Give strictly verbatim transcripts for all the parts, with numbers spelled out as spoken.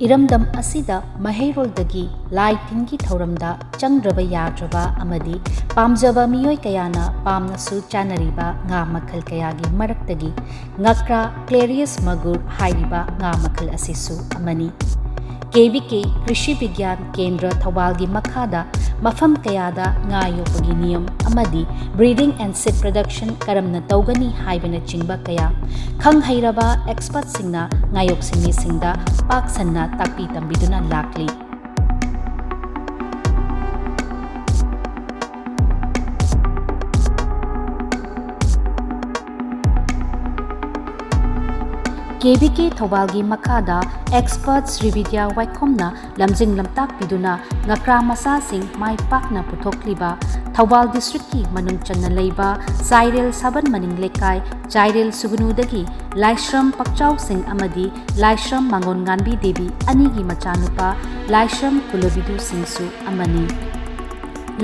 ꯏꯔꯝꯗꯝ ꯑꯁꯤꯗ ꯃꯍꯩꯔꯣꯜꯗꯒꯤ ꯂꯥꯏ ꯇꯤꯟꯒꯤ ꯊꯧꯔꯝꯗ ꯆꯪꯗ꯭ꯔꯕ ꯌꯥꯗ꯭ꯔꯕ ꯑꯃꯗꯤ ꯄꯥꯝꯖꯕ ꯃꯤꯑꯣꯏ ꯀꯌꯥꯅ ꯄꯥꯝꯅꯁꯨ ꯆꯥꯅꯔꯤꯕ ꯉꯥ ꯃꯈꯜ ꯀꯌꯥꯒꯤ ꯃꯔꯛꯇꯒꯤ ꯉꯀ꯭ꯔꯥ, Clarias magur ꯍꯥꯏꯔꯤꯕ ꯉꯥ ꯃꯈꯜ ꯑꯁꯤꯁꯨ ꯑꯃꯅꯤ꯫ ꯀꯦ ꯚꯤ ꯀꯦ ꯀ꯭ꯔꯤꯁꯤ ꯕꯤꯒ꯭ꯌꯥꯟ ꯀꯦꯟꯗ꯭ꯔ ꯊꯧꯕꯥꯜꯒꯤ ꯃꯈꯥꯗ ꯃꯐꯝ ꯀꯌꯥꯗ ꯉꯥ ꯌꯣꯛꯄꯒꯤ ꯅꯤꯌꯝ ꯑꯃꯗꯤ breeding and seed production ꯀꯔꯝꯅ ꯇꯧꯒꯅꯤ ꯍꯥꯏꯕꯅꯆꯤꯡꯕ ꯀꯌꯥ ꯈꯪ ꯍꯩꯔꯕ expertꯁꯤꯡꯅ ꯉꯥꯌꯣꯛꯁꯪ ꯃꯤꯁꯤꯡꯗ ꯄꯥꯛ ꯁꯟꯅ ꯇꯥꯛꯄꯤ ꯇꯝꯕꯤꯗꯨꯅ ꯂꯥꯛꯂꯤ꯫ ꯀꯦ ꯚꯤ ꯀꯦ ꯊꯧꯕꯥꯜꯒꯤ ꯃꯈꯥꯗ expert ꯁ꯭ꯔꯤꯕꯤꯗ꯭ꯌꯥ ꯋꯥꯏꯈꯣꯝꯅ ꯂꯝꯖꯤꯡ ꯂꯝꯇꯥꯛꯄꯤꯗꯨꯅ ꯉꯀ꯭ꯔꯥ ꯃꯆꯥꯁꯤꯡ ꯃꯥꯏ ꯄꯥꯛꯅ ꯄꯨꯊꯣꯛꯂꯤꯕ ꯊꯧꯕꯥꯜ districtꯀꯤ ꯃꯅꯨꯡ ꯆꯟꯅ ꯂꯩꯕ ꯆꯥꯏꯔꯦꯜ ꯁꯥꯕꯟ ꯃꯅꯤꯡ ꯂꯩꯀꯥꯏ ꯆꯥꯏꯔꯦꯜ ꯁꯨꯒꯅꯨꯗꯒꯤ ꯂꯥꯏꯁ꯭ꯔꯝ ꯄꯛꯆꯥꯎꯁꯤꯡ ꯑꯃꯗꯤ ꯂꯥꯏꯁ꯭ꯔꯝ ꯃꯥꯡꯒꯣꯟ ꯉꯥꯟꯕꯤ ꯗꯦꯕꯤ ꯑꯅꯤꯒꯤ ꯃꯆꯥꯅꯨꯄꯥ ꯂꯥꯏꯁ꯭ꯔꯝ ꯀꯨꯂꯕꯤꯗꯨꯁꯤꯡꯁꯨ ꯑꯃꯅꯤ꯫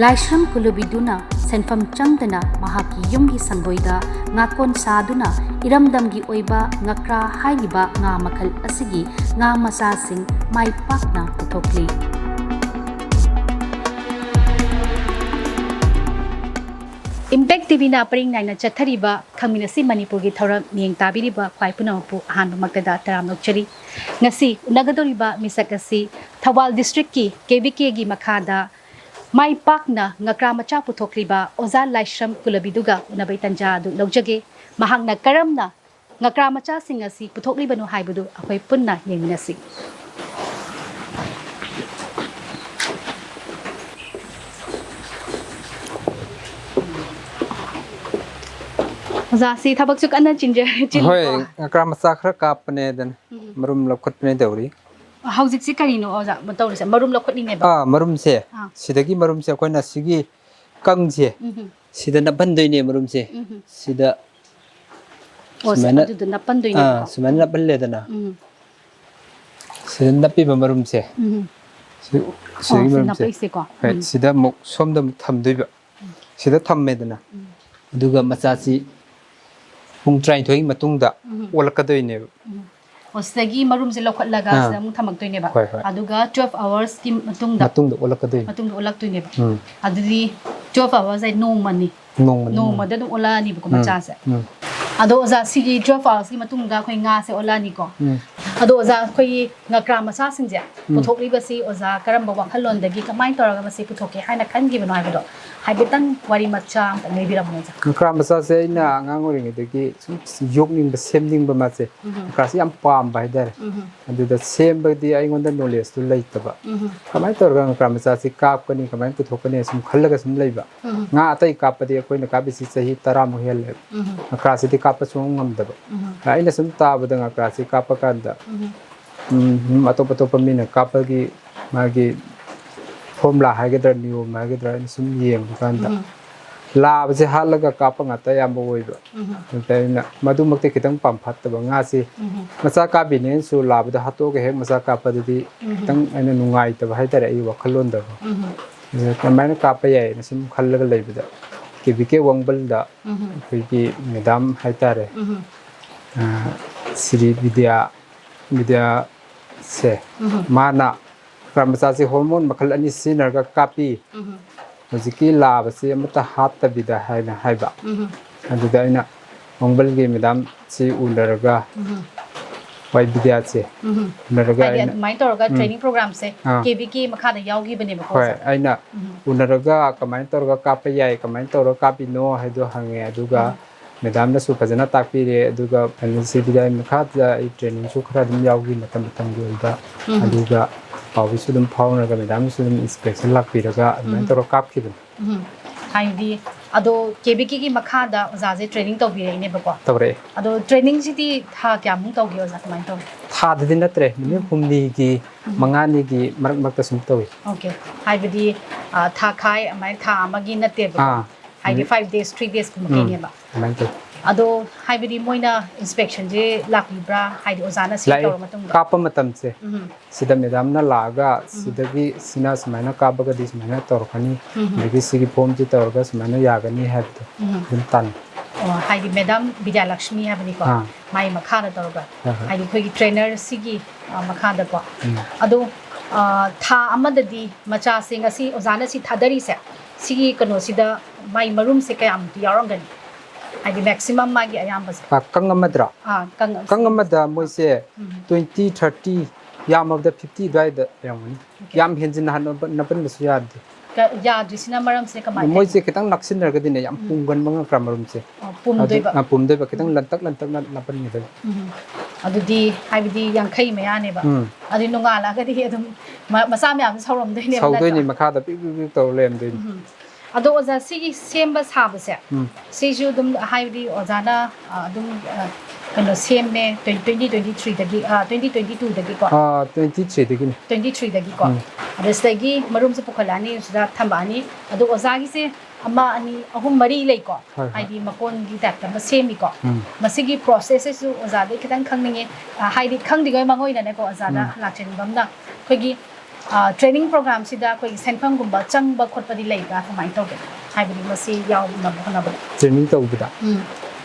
ꯂꯥꯏꯁ꯭ꯔꯝ ꯀꯨꯂꯕꯤꯗꯨꯅ ꯁꯦꯟꯐꯝ ꯆꯪꯗꯅ ꯃꯍꯥꯛꯀꯤ ꯌꯨꯝꯒꯤ ꯁꯪꯒꯣꯏꯗ ꯉꯥꯀꯣꯟ ꯁꯥꯗꯨꯅ ꯏꯔꯝꯗꯝꯒꯤ ꯑꯣꯏꯕ ꯉꯀ꯭ꯔꯥ ꯍꯥꯏꯔꯤꯕ ꯉꯥ ꯃꯈꯜ ꯑꯁꯤꯒꯤ ꯉꯥ ꯃꯆꯥꯁꯤꯡ ꯃꯥꯏ ꯄꯥꯛꯅ ꯄꯨꯊꯣꯛꯂꯤ꯫ Impact ꯇꯤ ꯚꯤꯅ ꯄꯔꯤꯡ ꯅꯥꯏꯅ ꯆꯠꯊꯔꯤꯕ ꯈꯪꯃꯤꯟꯅꯁꯤ ꯃꯅꯤꯄꯨꯔꯒꯤ ꯊꯧꯔꯝ ꯃꯤꯠꯌꯦꯡ ꯇꯥꯕꯤꯔꯤꯕ ꯈ꯭ꯋꯥꯏ ꯄꯨꯝꯅꯃꯛꯄꯨ ꯑꯍꯥꯟꯕꯃꯛꯇꯗ ꯇꯔꯥꯝꯅ ꯑꯣꯛꯆꯔꯤ꯫ ꯉꯁꯤ ꯎꯅꯒꯗꯧꯔꯤꯕ ꯃꯤꯁꯛ ꯑꯁꯤ ꯊꯧꯕꯥꯜ districtꯀꯤ ꯀꯦ ꯚꯤ ꯀꯦꯒꯤ ꯃꯈꯥꯗ ꯃꯥꯏ ꯄꯥꯛꯅ ꯉꯀ꯭ꯔꯥ ꯃꯆꯥ ꯄꯨꯊꯣꯛꯂꯤꯕ ꯑꯣꯖꯥ ꯂꯥꯏꯁ꯭ꯔꯝ ꯀꯨꯂꯕꯤꯗꯨꯒ ꯎꯅꯕꯒꯤ ꯇꯥꯟꯖꯥ ꯑꯗꯨ ꯂꯧꯖꯒꯦ꯫ ꯃꯍꯥꯛꯅ ꯀꯔꯝꯅ ꯉꯀ꯭ꯔꯥ ꯃꯆꯥꯁꯤꯡ ꯑꯁꯤ ꯄꯨꯊꯣꯛꯂꯤꯕꯅꯣ ꯍꯥꯏꯕꯗꯨ ꯑꯩꯈꯣꯏ ꯄꯨꯟꯅ ꯌꯦꯡꯃꯤꯟꯅꯁꯤ꯫ ꯑꯣꯖꯥꯁꯤ ꯊꯕꯛꯁꯨ ꯀꯟꯅ ꯆꯤꯟꯖ-, ꯆꯤꯜꯂꯤꯀꯣ? ꯍꯣꯏ, ꯉꯀ꯭ꯔꯥ ꯃꯆꯥ ꯈꯔ ꯀꯥꯞꯄꯅꯦ ꯑꯗꯨꯅ ꯎꯝ꯫ ꯃꯔꯨꯝ ꯂꯧꯈꯠꯄꯅꯦ ꯇꯧꯔꯤ꯫ ꯍꯧꯖꯤꯛꯁꯤ ꯀꯔꯤꯅꯣ ꯑꯣꯖꯥ ꯇꯧꯔꯤꯁꯦ? ꯃꯔꯨꯝ ꯂꯧꯈꯠꯂꯤꯅꯦꯕ? ꯑꯥ, ꯃꯔꯨꯝꯁꯦ꯫ ꯑꯥ꯫ ꯁꯤꯗꯒꯤ ꯃꯔꯨꯝꯁꯦ ꯑꯩꯈꯣꯏꯅ ꯁꯤꯒꯤ ꯀꯪꯁꯦ ꯎꯝ꯫ ꯁꯤꯗ ꯅꯞꯍꯟꯗꯣꯏꯅꯦ ꯃꯔꯨꯝꯁꯦ꯫ ꯎꯝ꯫ ꯁꯤꯗ ꯑꯣ, ꯁꯤ ꯁꯨꯃꯥꯏꯅ, ꯑꯗꯨꯗꯣ ꯅꯞꯄꯟꯗꯣꯏꯅꯦꯕꯀꯣ? ꯑꯥ, ꯁꯨꯃꯥꯏꯅ ꯅꯞꯍꯜꯂꯦꯗꯅ꯫ ꯎꯝ꯫ ꯁꯤꯗ ꯅꯞꯄꯤꯕ ꯃꯔꯨꯝꯁꯦ꯫ ꯎꯝ꯫ ꯁꯤ-, ꯑꯣ, ꯁꯤꯗꯒꯤ ꯁꯤ ꯃꯔꯨꯝꯁꯦ꯫ ꯅꯞꯄꯛꯏꯁꯦꯀꯣ? ꯍꯣꯏ, ꯎꯝ꯫ ꯁꯤꯗ ꯑꯃꯨꯛ ꯁꯣꯝꯗ ꯑꯃꯨꯛ ꯊꯝꯗꯣꯏꯕ꯫ ꯎꯝ꯫ ꯁꯤꯗ ꯊꯝꯃꯦꯗꯅ꯫ ꯎꯝ꯫ ꯑꯗꯨꯒ ꯃꯆꯥꯁꯤ ꯄꯨꯡ ꯇꯔꯥꯅꯤꯊꯣꯏꯒꯤ ꯃꯇꯨꯡꯗ ꯎꯝ꯫ ꯑꯣꯜꯂꯛꯀꯗꯣꯏꯅꯦꯕ꯫ ꯎꯝ꯫ ꯁꯤꯗꯒꯤ ꯃꯔꯨꯝꯁꯦ ꯂꯧꯈꯠꯂꯒ ꯑꯥ꯫ ꯁꯤꯗ ꯑꯃꯨꯛ ꯊꯝꯃꯛꯇꯣꯏꯅꯦꯕ꯫ ꯍꯣꯏ, ꯍꯣꯏ꯫ ꯑꯗꯨꯒ twelve hoursꯀꯤ ꯃꯇꯨꯡꯗ ꯃꯇꯨꯡꯗ ꯑꯣꯜꯂꯛꯀꯗꯣꯏꯅꯤ꯫ ꯃꯇꯨꯡꯗ ꯑꯣꯜꯂꯛꯇꯣꯏꯅꯦꯕ꯫ ꯎꯝ꯫ ꯑꯗꯨꯗꯤ twelve hours ꯍꯥꯏ ꯅꯣꯡꯃꯅꯤ꯫ ꯅꯣꯡꯃ ꯅꯣꯡꯃꯗ ꯑꯗꯨꯝ ꯑꯣꯜꯂꯛꯑꯅꯤꯕꯀꯣ ꯎꯝ꯫ ꯃꯆꯥꯁꯦ꯫ ꯎꯝ꯫ ꯑꯗꯣ ꯑꯣꯖꯥ, ꯁꯤꯒꯤ twelve hoursꯀꯤ ꯃꯇꯨꯡꯗ ꯑꯩꯈꯣꯏ ꯉꯥꯁꯦ ꯑꯣꯜꯂꯛꯑꯅꯤꯀꯣ꯫ ꯎꯝ꯫ ꯑꯗꯣ ꯑꯣꯖꯥ, ꯑꯩꯈꯣꯏꯒꯤ ꯉꯀ꯭ꯔꯥ ꯃꯆꯥꯁꯤꯡꯁꯦ ꯄꯨꯊꯣꯛꯂꯤꯕꯁꯤ ꯑꯣꯖꯥ ꯀꯔꯝꯕ ꯋꯥꯈꯜꯂꯣꯟꯗꯒꯤ ꯀꯃꯥꯏꯅ ꯇꯧꯔꯒ ꯃꯁꯤ ꯄꯨꯊꯣꯛꯀꯦ ꯍꯥꯏꯅ ꯈꯟꯈꯤꯕꯅꯣ ꯍꯥꯏꯕꯗꯣ ꯍꯥꯏꯐꯦꯠꯇꯪ ꯋꯥꯔꯤ ꯃꯆꯥ ꯑꯝꯇꯪ ꯂꯤꯕꯤꯔꯝꯃꯣ ꯑꯣꯖꯥ꯫ ꯉꯀ꯭ꯔꯥ ꯃꯆꯥꯁꯦ ꯑꯩꯅ ꯑꯉꯥꯡ ꯑꯣꯏꯔꯤꯉꯩꯗꯒꯤ ꯁꯨꯝ ꯌꯣꯛꯅꯤꯡꯕ, ꯁꯦꯝꯅꯤꯡꯕ ꯃꯥꯁꯦ꯫ ꯎꯝ꯫ ꯉꯀ꯭ꯔꯥꯁꯦ ꯌꯥꯝ ꯄꯥꯝꯕ ꯍꯥꯏꯇꯥꯔꯦ꯫ ꯎꯝ꯫ ꯑꯗꯨꯗ ꯁꯦꯝꯕꯗꯤ ꯑꯩꯉꯣꯟꯗ knowledgeꯇꯨ ꯂꯩꯇꯕ꯫ ꯎꯝ꯫ ꯀꯃꯥꯏꯅ ꯇꯧꯔꯒ ꯉꯀ꯭ꯔꯥ ꯃꯆꯥꯁꯤ ꯀꯥꯞꯀꯅꯤ, ꯀꯃꯥꯏꯅ ꯄꯨꯊꯣꯛꯀꯅꯤ ꯁꯨꯝ ꯈꯜꯂꯒ ꯁꯨꯝ ꯂꯩꯕ꯫ ꯎꯝ꯫ ꯉꯥ ꯑꯇꯩ ꯀꯥꯞꯄꯗꯤ ꯑꯩꯈꯣꯏꯅ ꯀꯥꯞꯄꯤꯁꯤ ꯆꯍꯤ ꯇꯔꯥꯃꯨꯛ ꯍꯦꯜꯂꯦꯕ꯫ ꯎꯝ꯫ ꯉꯀ꯭ꯔꯥꯁꯤꯗꯤ ꯀꯥꯞꯄ ꯁꯨꯡꯉꯝ ꯉꯝꯗꯕ꯫ ꯎꯝ꯫ ꯑꯩꯅ ꯁꯨꯝ ꯇꯥꯕꯗ ꯉꯀ꯭ꯔꯥꯁꯤ ꯀꯥꯞꯄ ꯀꯥꯟꯗ ꯎꯝ꯫ ꯎꯝ, ꯑꯇꯣꯞ ꯑꯇꯣꯞꯄ ꯃꯤꯅ ꯀꯥꯞꯄꯒꯤ ꯃꯥꯒꯤ formula ꯍꯥꯏꯒꯗ꯭ꯔꯥ, ꯅꯤꯌꯣꯝ ꯍꯥꯏꯒꯗ꯭ꯔꯥ, ꯑꯩꯅ ꯁꯨꯝ ꯌꯦꯡꯕ ꯀꯥꯟꯗ ꯎꯝ꯫ ꯂꯥꯕꯁꯦ ꯍꯥꯠꯂꯒ ꯀꯥꯞꯄ ꯉꯥꯛꯇ ꯑꯌꯥꯝꯕ ꯑꯣꯏꯕ꯫ ꯎꯝ꯫ ꯑꯗꯨꯗ ꯑꯩꯅ ꯃꯗꯨꯃꯛꯇꯤ ꯈꯤꯇꯪ ꯄꯥꯝꯐꯠꯇꯕ꯫ ꯉꯥꯁꯤ ꯎꯝ꯫ ꯃꯆꯥ ꯀꯥꯞꯄꯤꯅꯦꯅꯁꯨ ꯂꯥꯕꯗ ꯍꯥꯠꯇꯣꯛꯑꯒ ꯍꯦꯛ ꯃꯆꯥ ꯀꯥꯞꯄꯗꯨꯗꯤ ꯎꯝ꯫ ꯈꯤꯇꯪ ꯑꯩꯅ ꯅꯨꯡꯉꯥꯏꯇꯕ ꯍꯥꯏꯇꯥꯔꯦ, ꯑꯩꯒꯤ ꯋꯥꯈꯜꯂꯣꯟꯗꯀꯣ꯫ ꯎꯝ꯫ ꯑꯗꯨꯗ ꯀꯃꯥꯏꯅ ꯀꯥꯞꯄ ꯌꯥꯏꯅ ꯁꯨꯝ ꯈꯜꯂꯒ ꯂꯩꯕꯗ ꯀꯦ ꯕꯤ ꯀꯦ ꯋꯥꯡꯕꯜꯗ ꯎꯝ꯫ ꯑꯩꯈꯣꯏꯒꯤ ꯃꯦꯗꯥꯝ ꯍꯥꯏꯇꯥꯔꯦ, ꯎꯝ꯫ ꯑ, ꯁ꯭ꯔꯤ ꯕꯤꯗ꯭ꯌꯥ, ꯕꯤꯗ꯭ꯌꯥꯁꯦ, ꯎꯝ꯫ ꯃꯥꯅ ꯉꯀ꯭ꯔꯥ ꯃꯆꯥꯁꯦ hormone ꯃꯈꯜ ꯑꯅꯤ ꯁꯤꯖꯤꯟꯅꯔꯒ ꯀꯥꯞꯄꯤ, ꯎꯝ꯫ ꯍꯧꯖꯤꯛꯀꯤ ꯂꯥꯕꯁꯤ ꯑꯃꯠꯇ ꯍꯥꯠꯇꯕꯤꯗ ꯍꯥꯏꯅ ꯍꯥꯏꯕ꯫ ꯎꯝ꯫ ꯑꯗꯨꯗ ꯑꯩꯅ ꯋꯥꯡꯕꯜꯒꯤ ꯃꯦꯗꯥꯝꯁꯤ ꯎꯅꯔꯒ, ꯎꯝ꯫ ꯋꯥꯏ ꯕꯤꯗ꯭ꯌꯥꯁꯦ ꯎꯝ꯫ ꯎꯅꯔꯒ ꯍꯥꯏꯗꯤ ꯑꯩꯅ, ꯑꯗꯨꯃꯥꯏꯅ ꯇꯧꯔꯒ ꯎꯝ꯫ training programꯁꯦ ꯑꯥ꯫ ꯀꯦ ꯕꯤ ꯀꯦ ꯃꯈꯥꯗ ꯌꯥꯎꯈꯤꯕꯅꯦꯕꯀꯣ ꯍꯣꯏ, ꯑꯣꯖꯥ? ꯑꯩꯅ ꯎꯝ꯫ ꯎꯅꯔꯒ ꯀꯃꯥꯏꯅ ꯇꯧꯔꯒ ꯀꯥꯞꯄ ꯌꯥꯏ, ꯀꯃꯥꯏꯅ ꯇꯧꯔꯒ ꯀꯥꯞꯄꯤꯅꯣ ꯍꯥꯏꯗꯣ ꯍꯪꯉꯦ꯫ ꯑꯗꯨꯒ ꯎꯝ꯫ ꯃꯦꯗꯥꯝꯅꯁꯨ ꯐꯖꯅ ꯇꯥꯛꯄꯤꯔꯦ꯫ ꯑꯗꯨꯒ ꯁꯤ ꯕꯤꯗ꯭ꯌꯥꯒꯤ ꯃꯈꯥꯗ ꯑꯩ trainingꯁꯨ ꯈꯔ ꯑꯗꯨꯝ ꯌꯥꯎꯈꯤ ꯃꯇꯝ ꯃꯇꯝꯒꯤ ꯑꯣꯏꯕ꯫ ꯎꯝ꯫ ꯑꯗꯨꯒ ꯄꯥꯎꯁꯨ ꯑꯗꯨꯝ ꯐꯥꯎꯅꯔꯒ ꯃꯦꯗꯥꯝꯅꯁꯨ ꯑꯗꯨꯝ inspection ꯂꯥꯛꯄꯤꯔꯒ ꯑꯗꯨꯃꯥꯏꯅ ꯎꯝ꯫ ꯇꯧꯔꯒ ꯀꯥꯞꯈꯤꯕꯅꯤ꯫ ꯎꯝ꯫ ꯍꯥꯏꯗꯤ ꯑꯗꯣ ꯀꯦ ꯕꯤ ꯀꯦꯒꯤ ꯃꯈꯥꯗ ꯑꯣꯖꯥꯁꯦ training ꯇꯧꯕꯤꯔꯛꯏꯅꯦꯕꯀꯣ? ꯇꯧꯔꯛꯑꯦ꯫ ꯑꯗꯣ trainingꯁꯤꯗꯤ ꯊꯥ ꯀꯌꯥꯃꯨꯛ ꯇꯧꯒꯦ ꯑꯣꯖꯥ, ꯀꯃꯥꯏꯅ ꯇꯧꯒꯦ? ꯊꯥꯗꯗꯤ ꯅꯠꯇ꯭ꯔꯦ, ꯅꯨꯃꯤꯠ ꯎꯝ꯫ ꯍꯨꯝꯅꯤꯒꯤ, ꯎꯝ꯫ ꯃꯉꯥꯅꯤꯒꯤ ꯃꯔꯛ ꯃꯔꯛꯇ ꯁꯨꯝ ꯇꯧꯏ꯫ ꯑꯥ꯫ ꯍꯥꯏꯗꯤ ꯅꯨꯃꯤꯠ five days, three days ꯎꯝ꯫ ꯀꯨꯝꯕꯒꯤꯅꯦꯕ? ꯑꯗꯨꯃꯥꯏꯅ ꯇꯧꯏ꯫ ꯑꯗꯣ ꯍꯥꯏꯕꯗꯤ ꯃꯣꯏꯅ inspectionꯁꯦ ꯂꯥꯛꯄꯤꯕ꯭ꯔꯥ? ꯍꯥꯏꯗꯤ ꯑꯣꯖꯥꯅ select ꯂꯥꯛꯏ꯫ ꯇꯧꯔ ꯃꯇꯨꯡꯗ? ꯀꯥꯞꯄ ꯃꯇꯝꯁꯦ ꯎꯝ꯫ ꯁꯤꯗ ꯃꯦꯗꯥꯝꯅ ꯂꯥꯛꯑꯒ ꯎꯝ꯫ ꯁꯤꯗꯒꯤ ꯁꯤꯅ ꯁꯨꯃꯥꯏꯅ ꯀꯥꯞꯄꯒꯗꯤ ꯁꯨꯃꯥꯏꯅ ꯇꯧꯔꯛꯀꯅꯤ, ꯎꯝ꯫ ꯑꯗꯒꯤ ꯁꯤꯒꯤ formꯁꯤ ꯇꯧꯔꯒ ꯁꯨꯃꯥꯏꯅ ꯌꯥꯒꯅꯤ ꯍꯥꯏꯕꯗꯣ ꯎꯝ꯫ ꯑꯗꯨꯝ ꯇꯥꯟꯅꯩ꯫ ꯑ, ꯍꯥꯏꯗꯤ ꯃꯦꯗꯥꯝ ꯕꯤꯗ꯭ꯌꯥꯂꯛꯁꯃꯤ ꯍꯥꯏꯕꯅꯤꯀꯣ, ꯑꯥ꯫ ꯃꯥꯒꯤ ꯃꯈꯥꯗ ꯇꯧꯔꯒ, ꯍꯣꯏ, ꯍꯣꯏ꯫ ꯍꯥꯏꯗꯤ ꯑꯩꯈꯣꯏꯒꯤ ꯇ꯭ꯔꯦꯅꯔꯁꯤꯒꯤ, ꯑ, ꯃꯈꯥꯗꯀꯣ꯫ ꯎꯝ꯫ ꯑꯗꯣ, ꯑ, ꯊꯥ ꯑꯃꯗꯗꯤ ꯃꯆꯥꯁꯦ ꯉꯁꯤ ꯑꯣꯖꯥꯅ ꯁꯤ ꯊꯥꯗꯔꯤꯁꯦ, ꯁꯤꯒꯤ ꯀꯩꯅꯣꯁꯤꯗ ꯃꯥꯏ ꯃꯔꯨꯝꯁꯦ ꯀꯌꯥꯃꯨꯛꯇꯤ ꯌꯥꯎꯔꯝꯒꯅꯤ? ꯍꯥꯏꯗꯤ ꯃꯦꯛꯁꯤꯃꯝ ꯃꯥꯒꯤ ꯑꯌꯥꯝꯕꯁꯦ꯫ ꯑ, ꯀꯪ ꯑꯃꯗꯔꯣ? ꯑꯥ, ꯀꯪ-, ꯀꯪ ꯑꯃꯗ ꯃꯣꯏꯁꯦ ꯎꯝ꯫ Twenty, thirty, ꯌꯥꯝꯃꯕꯗ fifty ꯑꯗꯨꯋꯥꯏꯗ ꯂꯩꯔꯝꯒꯅꯤ꯫ ꯑꯣꯀꯦ꯫ ꯌꯥꯝ ꯍꯦꯟꯖꯤꯟꯅ ꯍꯟꯅ ꯅꯞꯍꯟꯕꯁꯨ ꯌꯥꯗꯦ꯫ ꯀ-, ꯌꯥꯗ꯭ꯔꯤꯁꯤꯅ ꯃꯔꯝꯁꯦ ꯀꯃꯥꯏꯅ ꯃꯣꯏꯁꯦ ꯇꯧꯔꯤꯅꯣ? ꯈꯤꯇꯪ ꯅꯛꯁꯤꯟꯅꯔꯒꯗꯤꯅꯦ, ꯌꯥꯝ ꯎꯝ꯫ ꯄꯨꯝꯒꯟꯕ ꯉꯛꯀ꯭ꯔꯥ ꯃꯔꯨꯝꯁꯦ? ꯑꯣ, ꯄꯨꯝꯗꯣꯏꯕ꯫ ꯑꯗꯨ, ꯑ, ꯄꯨꯝꯗꯣꯏꯕ, ꯈꯤꯇꯪ ꯎꯝ꯫ ꯂꯟꯇꯛ ꯂꯟꯇꯛꯅ ꯅꯞꯍꯟꯒꯗꯣꯏꯕ꯫ ꯎꯝ꯫ ꯑꯗꯨꯗꯤ ꯍꯥꯏꯕꯗꯤ ꯌꯥꯡꯈꯩ ꯃꯌꯥꯅꯦꯕ꯫ ꯎꯝ꯫ ꯑꯗꯨꯗꯤ ꯅꯣꯡꯉꯥꯜꯂꯛꯑꯒꯗꯤ ꯑꯗꯨꯝ ꯃ-, ꯃꯆꯥ ꯃꯌꯥꯝꯁꯦ ꯁꯧꯔꯝꯗꯣꯏꯅꯦꯕ, ꯁꯧꯗꯣꯏꯅꯦ, ꯅꯠꯇ꯭ꯔꯥ? ꯃꯈꯥꯗ ꯄꯤꯛ ꯄꯤꯛ ꯄꯤꯛ ꯇꯧꯔ ꯂꯩꯔꯝꯗꯣꯏꯅꯦ꯫ ꯎꯝ꯫ ꯑꯗꯣ ꯑꯣꯖꯥ, ꯁꯤꯒꯤ ꯁꯦꯝꯕ ꯁꯥꯕꯁꯦ, ꯎꯝ꯫ ꯁꯤꯁꯨ ꯑꯗꯨꯝ ꯍꯥꯏꯕꯗꯤ ꯑꯣꯖꯥꯅ, ꯑ, ꯑꯗꯨꯝ, ꯑ, ꯀꯩꯅꯣ ꯁꯦꯝꯃꯦ, twenty twenty-three ꯗꯒꯤ, ꯑ, twenty twenty-two ꯗꯒꯤꯀꯣ? ꯑ, twenty-three ꯗꯒꯤꯅꯦ꯫ Twenty-three ꯗꯒꯤꯀꯣ? ꯎꯝ꯫ ꯑꯗ ꯁꯤꯗꯒꯤ ꯃꯔꯨꯝꯁꯦ ꯄꯨꯈꯠꯂꯛꯑꯅꯤ, ꯁꯤꯗ ꯊꯝꯃꯛꯑꯅꯤ꯫ ꯑꯗꯣ ꯑꯣꯖꯥꯒꯤꯁꯦ ꯑꯃ, ꯑꯅꯤ, ꯑꯍꯨꯝ, ꯃꯔꯤ ꯂꯩꯀꯣ? ꯍꯣꯏ, ꯍꯣꯏ꯫ ꯍꯥꯏꯗꯤ ꯃꯀꯣꯟꯒꯤ ꯇꯥꯏꯞꯇ ꯑꯃ ꯁꯦꯝꯃꯤꯀꯣ? ꯎꯝ꯫ ꯃꯁꯤꯒꯤ ꯄ꯭ꯔꯣꯁꯦꯁꯁꯤꯁꯨ ꯑꯣꯖꯥꯗꯒꯤ ꯈꯤꯇꯪ ꯈꯪꯅꯤꯡꯉꯦ꯫ ꯑ, ꯍꯥꯏꯗꯤ ꯈꯪꯗ꯭ꯔꯤꯉꯩ ꯃꯥꯡꯑꯣꯏꯅꯅꯦꯀꯣ, ꯑꯣꯖꯥꯗ ꯎꯝ꯫ ꯂꯥꯛꯆꯅꯤꯡꯕ ꯑꯃꯅ ꯑꯩꯈꯣꯏꯒꯤ, ꯑ, ꯇ꯭ꯔꯦꯅꯤꯡ ꯄ꯭ꯔꯣꯒ꯭ꯔꯥꯝꯁꯤꯗ ꯑꯩꯈꯣꯏꯒꯤ ꯁꯦꯟꯐꯝꯒꯨꯝꯕ ꯆꯪꯕ ꯈꯣꯠꯄꯗꯤ ꯂꯩꯕ꯭ꯔꯥ? ꯀꯃꯥꯏꯅ ꯇꯧꯒꯦ? ꯍꯥꯏꯕꯗꯤ ꯃꯁꯤ ꯌꯥꯎꯅꯕ ꯍꯣꯠꯅꯕꯗ? ꯇ꯭ꯔꯦꯅꯤꯡ ꯇꯧꯕꯗ? ꯎꯝ꯫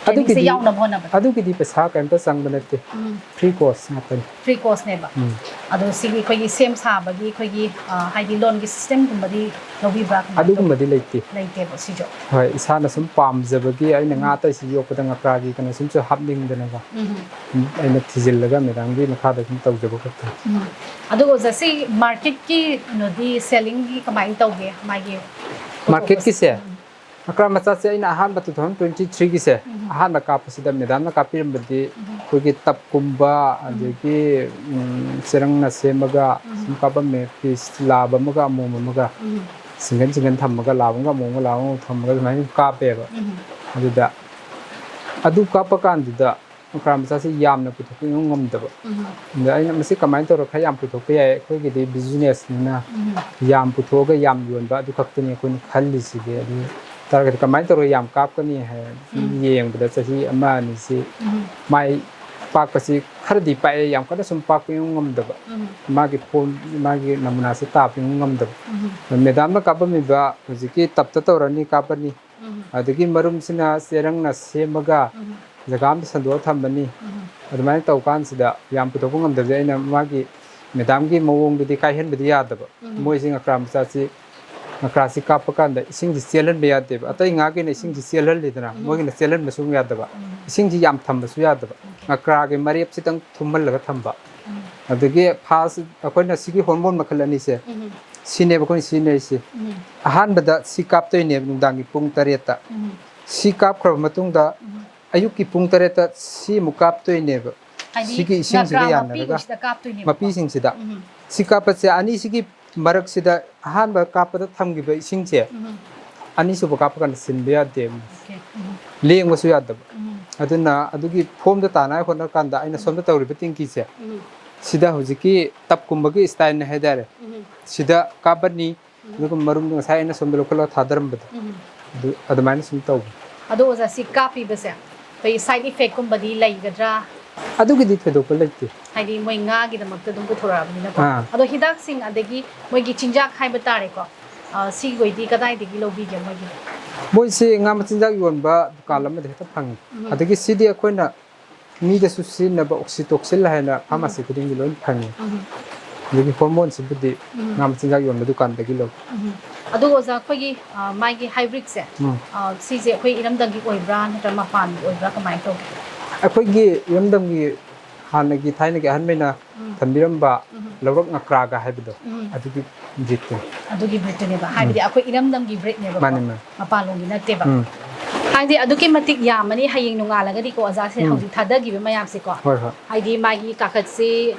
ꯇ꯭ꯔꯦꯅꯤꯡꯁꯦ ꯑꯗꯨꯒꯤꯗꯤ, ꯌꯥꯎꯅꯕ ꯍꯣꯠꯅꯕꯗ? ꯑꯗꯨꯒꯤꯗꯤ ꯄꯩꯁꯥ ꯀꯔꯤꯝꯇ ꯆꯪꯕ ꯅꯠꯇꯦ꯫ ꯎꯝ꯫ ꯐ꯭ꯔꯤ ꯀꯣꯔꯁ ꯉꯥꯛꯇꯅꯤ꯫ ꯐ꯭ꯔꯤ ꯀꯣꯔꯁꯅꯦꯕ꯫ ꯎꯝ꯫ ꯑꯗꯣ ꯁꯤꯒꯤ ꯑꯩꯈꯣꯏꯒꯤ ꯁꯦꯝ ꯁꯥꯕꯒꯤ ꯑꯩꯈꯣꯏꯒꯤ, ꯑ, ꯍꯥꯏꯗꯤ ꯂꯣꯟꯒꯤ ꯁꯤꯁꯇꯦꯝꯒꯨꯝꯕꯗꯤ ꯂꯧꯕꯤꯕ꯭ꯔꯥ? ꯀꯃꯥꯏꯅ ꯇꯧꯒꯦ? ꯑꯗꯨꯒꯨꯝꯕꯗꯤ ꯂꯩꯇꯦ꯫ ꯂꯩꯇꯦꯕ ꯁꯤꯁꯨ? ꯍꯣꯏ, ꯏꯁꯥꯅ ꯁꯨꯝ ꯄꯥꯝꯖꯕꯒꯤ ꯑꯩꯅ ꯉꯥ ꯎꯝ꯫ ꯑꯇꯩꯁꯤ ꯌꯣꯛꯄꯗ ꯉꯀ꯭ꯔꯥꯒꯤ ꯀꯩꯅꯣ ꯁꯨꯝꯁꯨ ꯍꯥꯞꯅꯤꯡꯗꯅꯀꯣ꯫ ꯎꯝ꯫ ꯎꯝ, ꯑꯩꯅ ꯊꯤꯖꯤꯜꯂꯒ ꯃꯦꯗꯥꯝꯒꯤ ꯃꯈꯥꯗ ꯁꯨꯝ ꯇꯧꯖꯕ ꯈꯛꯇꯅꯤ꯫ ꯎꯝ꯫ ꯑꯗꯣ ꯑꯣꯖꯥ, ꯁꯤ ꯃꯥꯔꯀꯦꯠꯀꯤ ꯀꯩꯅꯣꯗꯤ, ꯁꯦꯂꯤꯡꯒꯤ ꯀꯃꯥꯏꯅ ꯇꯧꯒꯦ? ꯃꯥꯒꯤ ꯃꯥꯔꯀꯦꯠꯀꯤꯁꯦ? ꯎꯝ꯫ ꯉꯀ꯭ꯔꯥ ꯃꯆꯥꯁꯦ ꯑꯩꯅ ꯑꯍꯥꯟꯕ two thousand twenty-three ꯒꯤꯁꯦ, ꯎꯝ꯫ ꯑꯍꯥꯟꯕ ꯀꯥꯞꯄꯁꯤꯗ ꯃꯦꯗꯥꯝꯅ ꯀꯥꯞꯄꯤꯔꯝꯕꯗꯤ ꯎꯝ꯫ ꯑꯩꯈꯣꯏꯒꯤ ꯇꯞꯀꯨꯝꯕ, ꯎꯝ꯫ ꯑꯗꯒꯤ, ꯎꯝ, ꯆꯦꯔꯪꯅ ꯁꯦꯝꯃꯒ ꯎꯝ꯫ ꯁꯨꯝ ꯀꯥꯞꯄꯝꯃꯦ, ꯄꯤꯁ ꯂꯥꯕ ꯑꯃꯒ ꯑꯃꯣꯝ ꯑꯃꯒ ꯎꯝ꯫ ꯁꯤꯡꯒꯟ ꯁꯤꯡꯒꯟ ꯊꯝꯃꯒ, ꯂꯥꯕ ꯑꯃꯒ ꯑꯃꯣꯝ ꯑꯃꯒ, ꯂꯥꯕ ꯑꯃꯒ ꯊꯝꯃꯒ ꯑꯗꯨꯃꯥꯏꯅ ꯁꯨꯝ ꯀꯥꯞꯄꯦꯕ꯫ ꯎꯝ꯫ ꯑꯗꯨꯗ ꯑꯗꯨ ꯀꯥꯞꯄ ꯀꯥꯟꯗꯨꯗ ꯉꯀ꯭ꯔꯥ ꯃꯆꯥꯁꯤ ꯌꯥꯝꯅ ꯄꯨꯊꯣꯛꯄ ꯏꯉꯝ ꯉꯝꯗꯕ꯫ ꯎꯝ꯫ ꯑꯗ ꯑꯩꯅ ꯃꯁꯤ ꯀꯃꯥꯏꯅ ꯇꯧꯔꯒ ꯈꯔ ꯌꯥꯝ ꯄꯨꯊꯣꯛꯄ ꯌꯥꯏ, ꯑꯩꯈꯣꯏꯒꯤꯗꯤ ꯕꯤꯖꯤꯅꯦꯁꯅꯤꯅ ꯎꯝ꯫ ꯌꯥꯝ ꯄꯨꯊꯣꯛꯑꯒ ꯌꯥꯝ ꯌꯣꯟꯕ ꯑꯗꯨ ꯈꯛꯇꯅꯤ ꯑꯩꯈꯣꯏꯅ ꯈꯜꯂꯤꯁꯤꯗꯤ꯫ ꯑꯗꯨ ꯇꯥꯔꯒꯗꯤ ꯀꯃꯥꯏꯅ ꯇꯧꯔꯒ ꯌꯥꯝ ꯀꯥꯞꯀꯅꯤ ꯍꯥꯏ ꯁꯨꯝ ꯎꯝ꯫ ꯌꯦꯡꯕꯗ ꯆꯍꯤ ꯑꯃ ꯑꯅꯤꯁꯤ ꯎꯝ꯫ ꯃꯥꯏ ꯄꯥꯛꯄꯁꯤ ꯈꯔꯗꯤ ꯄꯥꯛꯑꯦ, ꯌꯥꯝ ꯀꯟꯅ ꯁꯨꯝ ꯄꯥꯛꯄ ꯏꯉꯝ ꯉꯝꯗꯕ꯫ ꯎꯝ꯫ ꯃꯥꯒꯤ ꯐꯣꯝ, ꯃꯥꯒꯤ ꯅꯃꯨꯅꯥꯁꯤ ꯇꯥꯕ ꯏꯉꯝ ꯉꯝꯗꯕ꯫ ꯎꯝ꯫ ꯃꯦꯗꯥꯝꯅ ꯀꯥꯞꯄꯝꯃꯤꯕ ꯍꯧꯖꯤꯛꯀꯤ ꯇꯞꯇ ꯇꯧꯔꯅꯤ, ꯀꯥꯞꯄꯅꯤ, ꯎꯝ꯫ ꯑꯗꯒꯤ ꯃꯔꯨꯝꯁꯤꯅ ꯆꯦꯔꯪꯅ ꯁꯦꯝꯃꯒ ꯎꯝ꯫ ꯖꯒꯥ ꯑꯃꯗ ꯁꯟꯗꯣꯛꯑ ꯊꯝꯕꯅꯤ꯫ ꯎꯝ꯫ ꯑꯗꯨꯃꯥꯏꯅ ꯇꯧꯕ ꯀꯥꯟꯁꯤꯗ ꯌꯥꯝ ꯄꯨꯊꯣꯛꯄ ꯉꯝꯗꯕꯁꯦ ꯑꯩꯅ ꯃꯥꯒꯤ ꯃꯦꯗꯥꯝꯒꯤ ꯃꯑꯣꯡꯗꯨꯗꯤ ꯀꯥꯏꯍꯟꯕꯗꯤ ꯌꯥꯗꯕ꯫ ꯎꯝ꯫ ꯃꯣꯏꯁꯤ ꯉꯀ꯭ꯔꯥ ꯃꯆꯥꯁꯤ, ꯉꯀ꯭ꯔꯥꯁꯤ ꯀꯥꯞꯄ ꯀꯥꯟꯗ ꯏꯁꯤꯡꯁꯤ ꯆꯦꯜꯍꯟꯕ ꯌꯥꯗꯦꯕ꯫ ꯑꯇꯩ ꯉꯥꯒꯤꯅ ꯏꯁꯤꯡꯁꯤ ꯆꯦꯜꯍꯜꯂꯤꯗꯅ, ꯎꯝ꯫ ꯃꯣꯏꯒꯤꯅ ꯆꯦꯜꯍꯟꯕꯁꯨ ꯑꯃꯨꯛ ꯌꯥꯗꯕ꯫ ꯎꯝ꯫ ꯏꯁꯤꯡꯁꯤ ꯌꯥꯝ ꯊꯝꯕꯁꯨ ꯌꯥꯗꯕ꯫ Okay. ꯉꯀ꯭ꯔꯥꯒꯤ ꯃꯔꯦꯞꯁꯤꯗꯪ ꯊꯨꯝꯍꯜꯂꯒ ꯊꯝꯕ꯫ ꯎꯝ꯫ ꯑꯗꯒꯤ ꯐꯥꯁ ꯑꯩꯈꯣꯏꯅ ꯁꯤꯒꯤ ꯍꯣꯔꯃꯣꯟ ꯃꯈꯜ ꯑꯅꯤꯁꯦ, ꯎꯝ꯫ ꯁꯤꯅꯦꯕ ꯑꯩꯈꯣꯏꯅ ꯁꯤꯖꯤꯟꯅꯔꯤꯁꯦ꯫ ꯎꯝ꯫ ꯑꯍꯥꯟꯕꯗ ꯁꯤ ꯀꯥꯞꯇꯣꯏꯅꯦꯕ ꯅꯨꯡꯗꯥꯡꯒꯤ ꯄꯨꯡ ꯇꯔꯦꯠꯇ꯫ ꯎꯝ꯫ ꯁꯤ ꯀꯥꯞꯈ꯭ꯔꯕ ꯃꯇꯨꯡꯗ ꯎꯝ꯫ ꯑꯌꯨꯛꯀꯤ ꯄꯨꯡ ꯇꯔꯦꯠꯇ ꯁꯤ ꯑꯃꯨꯛ ꯀꯥꯞꯇꯣꯏꯅꯦꯕ꯫ ꯍꯥꯏꯗꯤ ꯁꯤꯒꯤ ꯏꯁꯤꯡꯁꯤꯒ ꯉꯀ꯭ꯔꯥ ꯌꯥꯅꯔꯒ ꯃꯄꯤꯁꯤꯗ ꯀꯥꯞꯇꯣꯏꯅꯦꯕꯀꯣ꯫ ꯃꯄꯤꯁꯤꯡꯁꯤꯗ꯫ ꯎꯝ꯫ ꯁꯤ ꯀꯥꯞꯄꯁꯦ ꯑꯅꯤꯁꯤꯒꯤ ꯃꯔꯛꯁꯤꯗ ꯑꯍꯥꯟꯕ ꯀꯥꯞꯄꯗ ꯊꯝꯈꯤꯕ ꯏꯁꯤꯡꯁꯦ ꯎꯝ꯫ ꯑꯅꯤꯁꯨꯕ ꯀꯥꯞꯄ ꯀꯥꯟꯗ ꯁꯤꯟꯕ ꯌꯥꯗꯦꯕ꯫ Okay. ꯎꯝ꯫ ꯂꯦꯡꯕꯁꯨ ꯌꯥꯗꯕ꯫ ꯎꯝ꯫ ꯑꯗꯨꯅ ꯑꯗꯨꯒꯤ ꯐꯣꯝꯗ ꯇꯥꯅꯉꯥꯏ ꯍꯣꯠꯅꯔꯀꯥꯟꯗ ꯑꯩꯅ ꯁꯣꯝꯗ ꯇꯧꯔꯤꯕ ꯇꯦꯡꯀꯤꯁꯦ, ꯎꯝ꯫ ꯁꯤꯗ ꯍꯧꯖꯤꯛꯀꯤ ꯇꯞꯀꯨꯝꯕꯒꯤ ꯏꯁꯇꯥꯏꯜꯅꯤ ꯍꯥꯏꯇꯥꯔꯦ꯫ ꯎꯝ꯫ ꯁꯤꯗ ꯀꯥꯞꯄꯅꯤ, ꯎꯝ꯫ ꯑꯗꯨꯒ ꯃꯔꯨꯝꯗꯣ ꯉꯁꯥꯏ ꯑꯩꯅ ꯁꯣꯝꯗ ꯂꯧꯈꯠꯂꯒ ꯊꯥꯗꯔꯝꯕꯗꯣ, ꯎꯝ꯫ ꯑꯗꯨ ꯑꯗꯨꯃꯥꯏꯅ ꯁꯨꯝ ꯇꯧꯕ꯫ ꯑꯗꯣ ꯑꯣꯖꯥ, ꯁꯤ ꯀꯥꯞꯄꯤꯕꯁꯦ ꯑꯩꯈꯣꯏ side effectꯀꯨꯝꯕꯗꯤ ꯂꯩꯒꯗ꯭ꯔꯥ? ꯑꯗꯨꯒꯤꯗꯤ ꯊꯣꯏꯗꯣꯛꯄ ꯂꯩꯇꯦ꯫ ꯍꯥꯏꯗꯤ ꯃꯣꯏ ꯉꯥꯒꯤꯗꯃꯛꯇ ꯑꯗꯨꯝ ꯄꯨꯊꯣꯔꯛꯑꯕꯅꯤꯅꯀꯣ꯫ ꯑꯥ꯫ ꯑꯗꯣ ꯍꯤꯗꯥꯛꯁꯤꯡ ꯑꯗꯒꯤ ꯃꯣꯏꯒꯤ ꯆꯤꯟꯖꯥꯛ ꯍꯥꯏꯕ ꯇꯥꯔꯦꯀꯣ, ꯑ, ꯁꯤꯈꯩꯗꯤ ꯀꯗꯥꯏꯗꯒꯤ ꯂꯧꯕꯤꯒꯦ ꯃꯣꯏꯒꯤ? ꯃꯣꯏꯁꯤ ꯉꯥ ꯃꯆꯤꯟꯖꯥꯛ ꯌꯣꯟꯕ ꯗꯨꯀꯥꯟ ꯑꯃꯗ ꯍꯦꯛꯇ ꯐꯪꯉꯤ꯫ ꯎꯝ꯫ ꯑꯗꯒꯤ ꯁꯤꯗꯤ ꯑꯩꯈꯣꯏꯅ ꯃꯤꯗꯁꯨ ꯁꯤꯖꯤꯟꯅꯕ oxytocin ꯍꯥꯏꯅ pharmacy ꯈꯨꯗꯤꯡꯒꯤ ꯂꯣꯏ ꯐꯪꯉꯤ꯫ ꯎꯝ꯫ ꯑꯗꯒꯤ ꯍꯣꯔꯃꯣꯟꯁꯤꯕꯨꯗꯤ ꯎꯝ꯫ ꯉꯥ ꯃꯆꯤꯟꯖꯥꯛ ꯌꯣꯟꯕ ꯗꯨꯀꯥꯟꯗꯒꯤ ꯂꯧꯏ꯫ ꯎꯝ꯫ ꯑꯗꯣ ꯑꯣꯖꯥ, ꯑꯩꯈꯣꯏꯒꯤ, ꯑ, ꯃꯥꯒꯤ hybridꯁꯦ, ꯎꯝ꯫ ꯑ, ꯁꯤꯁꯦ ꯑꯩꯈꯣꯏ ꯏꯔꯝꯗꯝꯒꯤ ꯑꯣꯏꯕ꯭ꯔꯥ ꯅꯠꯇ꯭ꯔꯒ ꯃꯄꯥꯟꯒꯤ ꯑꯣꯏꯕ꯭ꯔꯥ, ꯀꯃꯥꯏꯅ ꯇꯧꯒꯦ? ꯑꯩꯈꯣꯏꯒꯤ ꯏꯔꯝꯗꯝꯒꯤ ꯍꯥꯟꯅꯒꯤ ꯊꯥꯏꯅꯒꯤ ꯑꯍꯟꯃꯩꯅ ꯎꯝ꯫ ꯊꯝꯕꯤꯔꯝꯕ ꯎꯝ꯫ ꯂꯧꯔꯛ ꯉꯀ꯭ꯔꯥꯒ ꯍꯥꯏꯕꯗꯣ, ꯎꯝ꯫ ꯑꯗꯨꯒꯤ breedꯇꯨꯅꯤ꯫ ꯑꯗꯨꯒꯤ breedꯇꯨꯅꯦꯕ, ꯍꯥꯏꯕꯗꯤ ꯑꯩꯈꯣꯏ ꯏꯔꯝꯗꯝꯒꯤ breedꯅꯦꯕꯀꯣ, ꯃꯥꯅꯦ, ꯃꯥꯅꯦ꯫ ꯃꯄꯥꯟꯂꯣꯝꯒꯤ ꯅꯠꯇꯦꯕ꯫ ꯎꯝ꯫ ꯍꯥꯏꯗꯤ ꯑꯗꯨꯛꯀꯤ ꯃꯇꯤꯛ ꯌꯥꯝꯃꯅꯤ, ꯍꯌꯦꯡ ꯅꯣꯡꯉꯥꯜꯂꯒꯗꯤꯀꯣ ꯑꯣꯖꯥꯁꯦ, ꯎꯝ꯫ ꯍꯧꯖꯤꯛ ꯊꯥꯗꯈꯤꯕ ꯃꯌꯥꯝꯁꯦꯀꯣ, ꯍꯣꯏ, ꯍꯣꯏ꯫ ꯍꯥꯏꯗꯤ ꯃꯥꯒꯤ ꯀꯥꯈꯠꯁꯤ,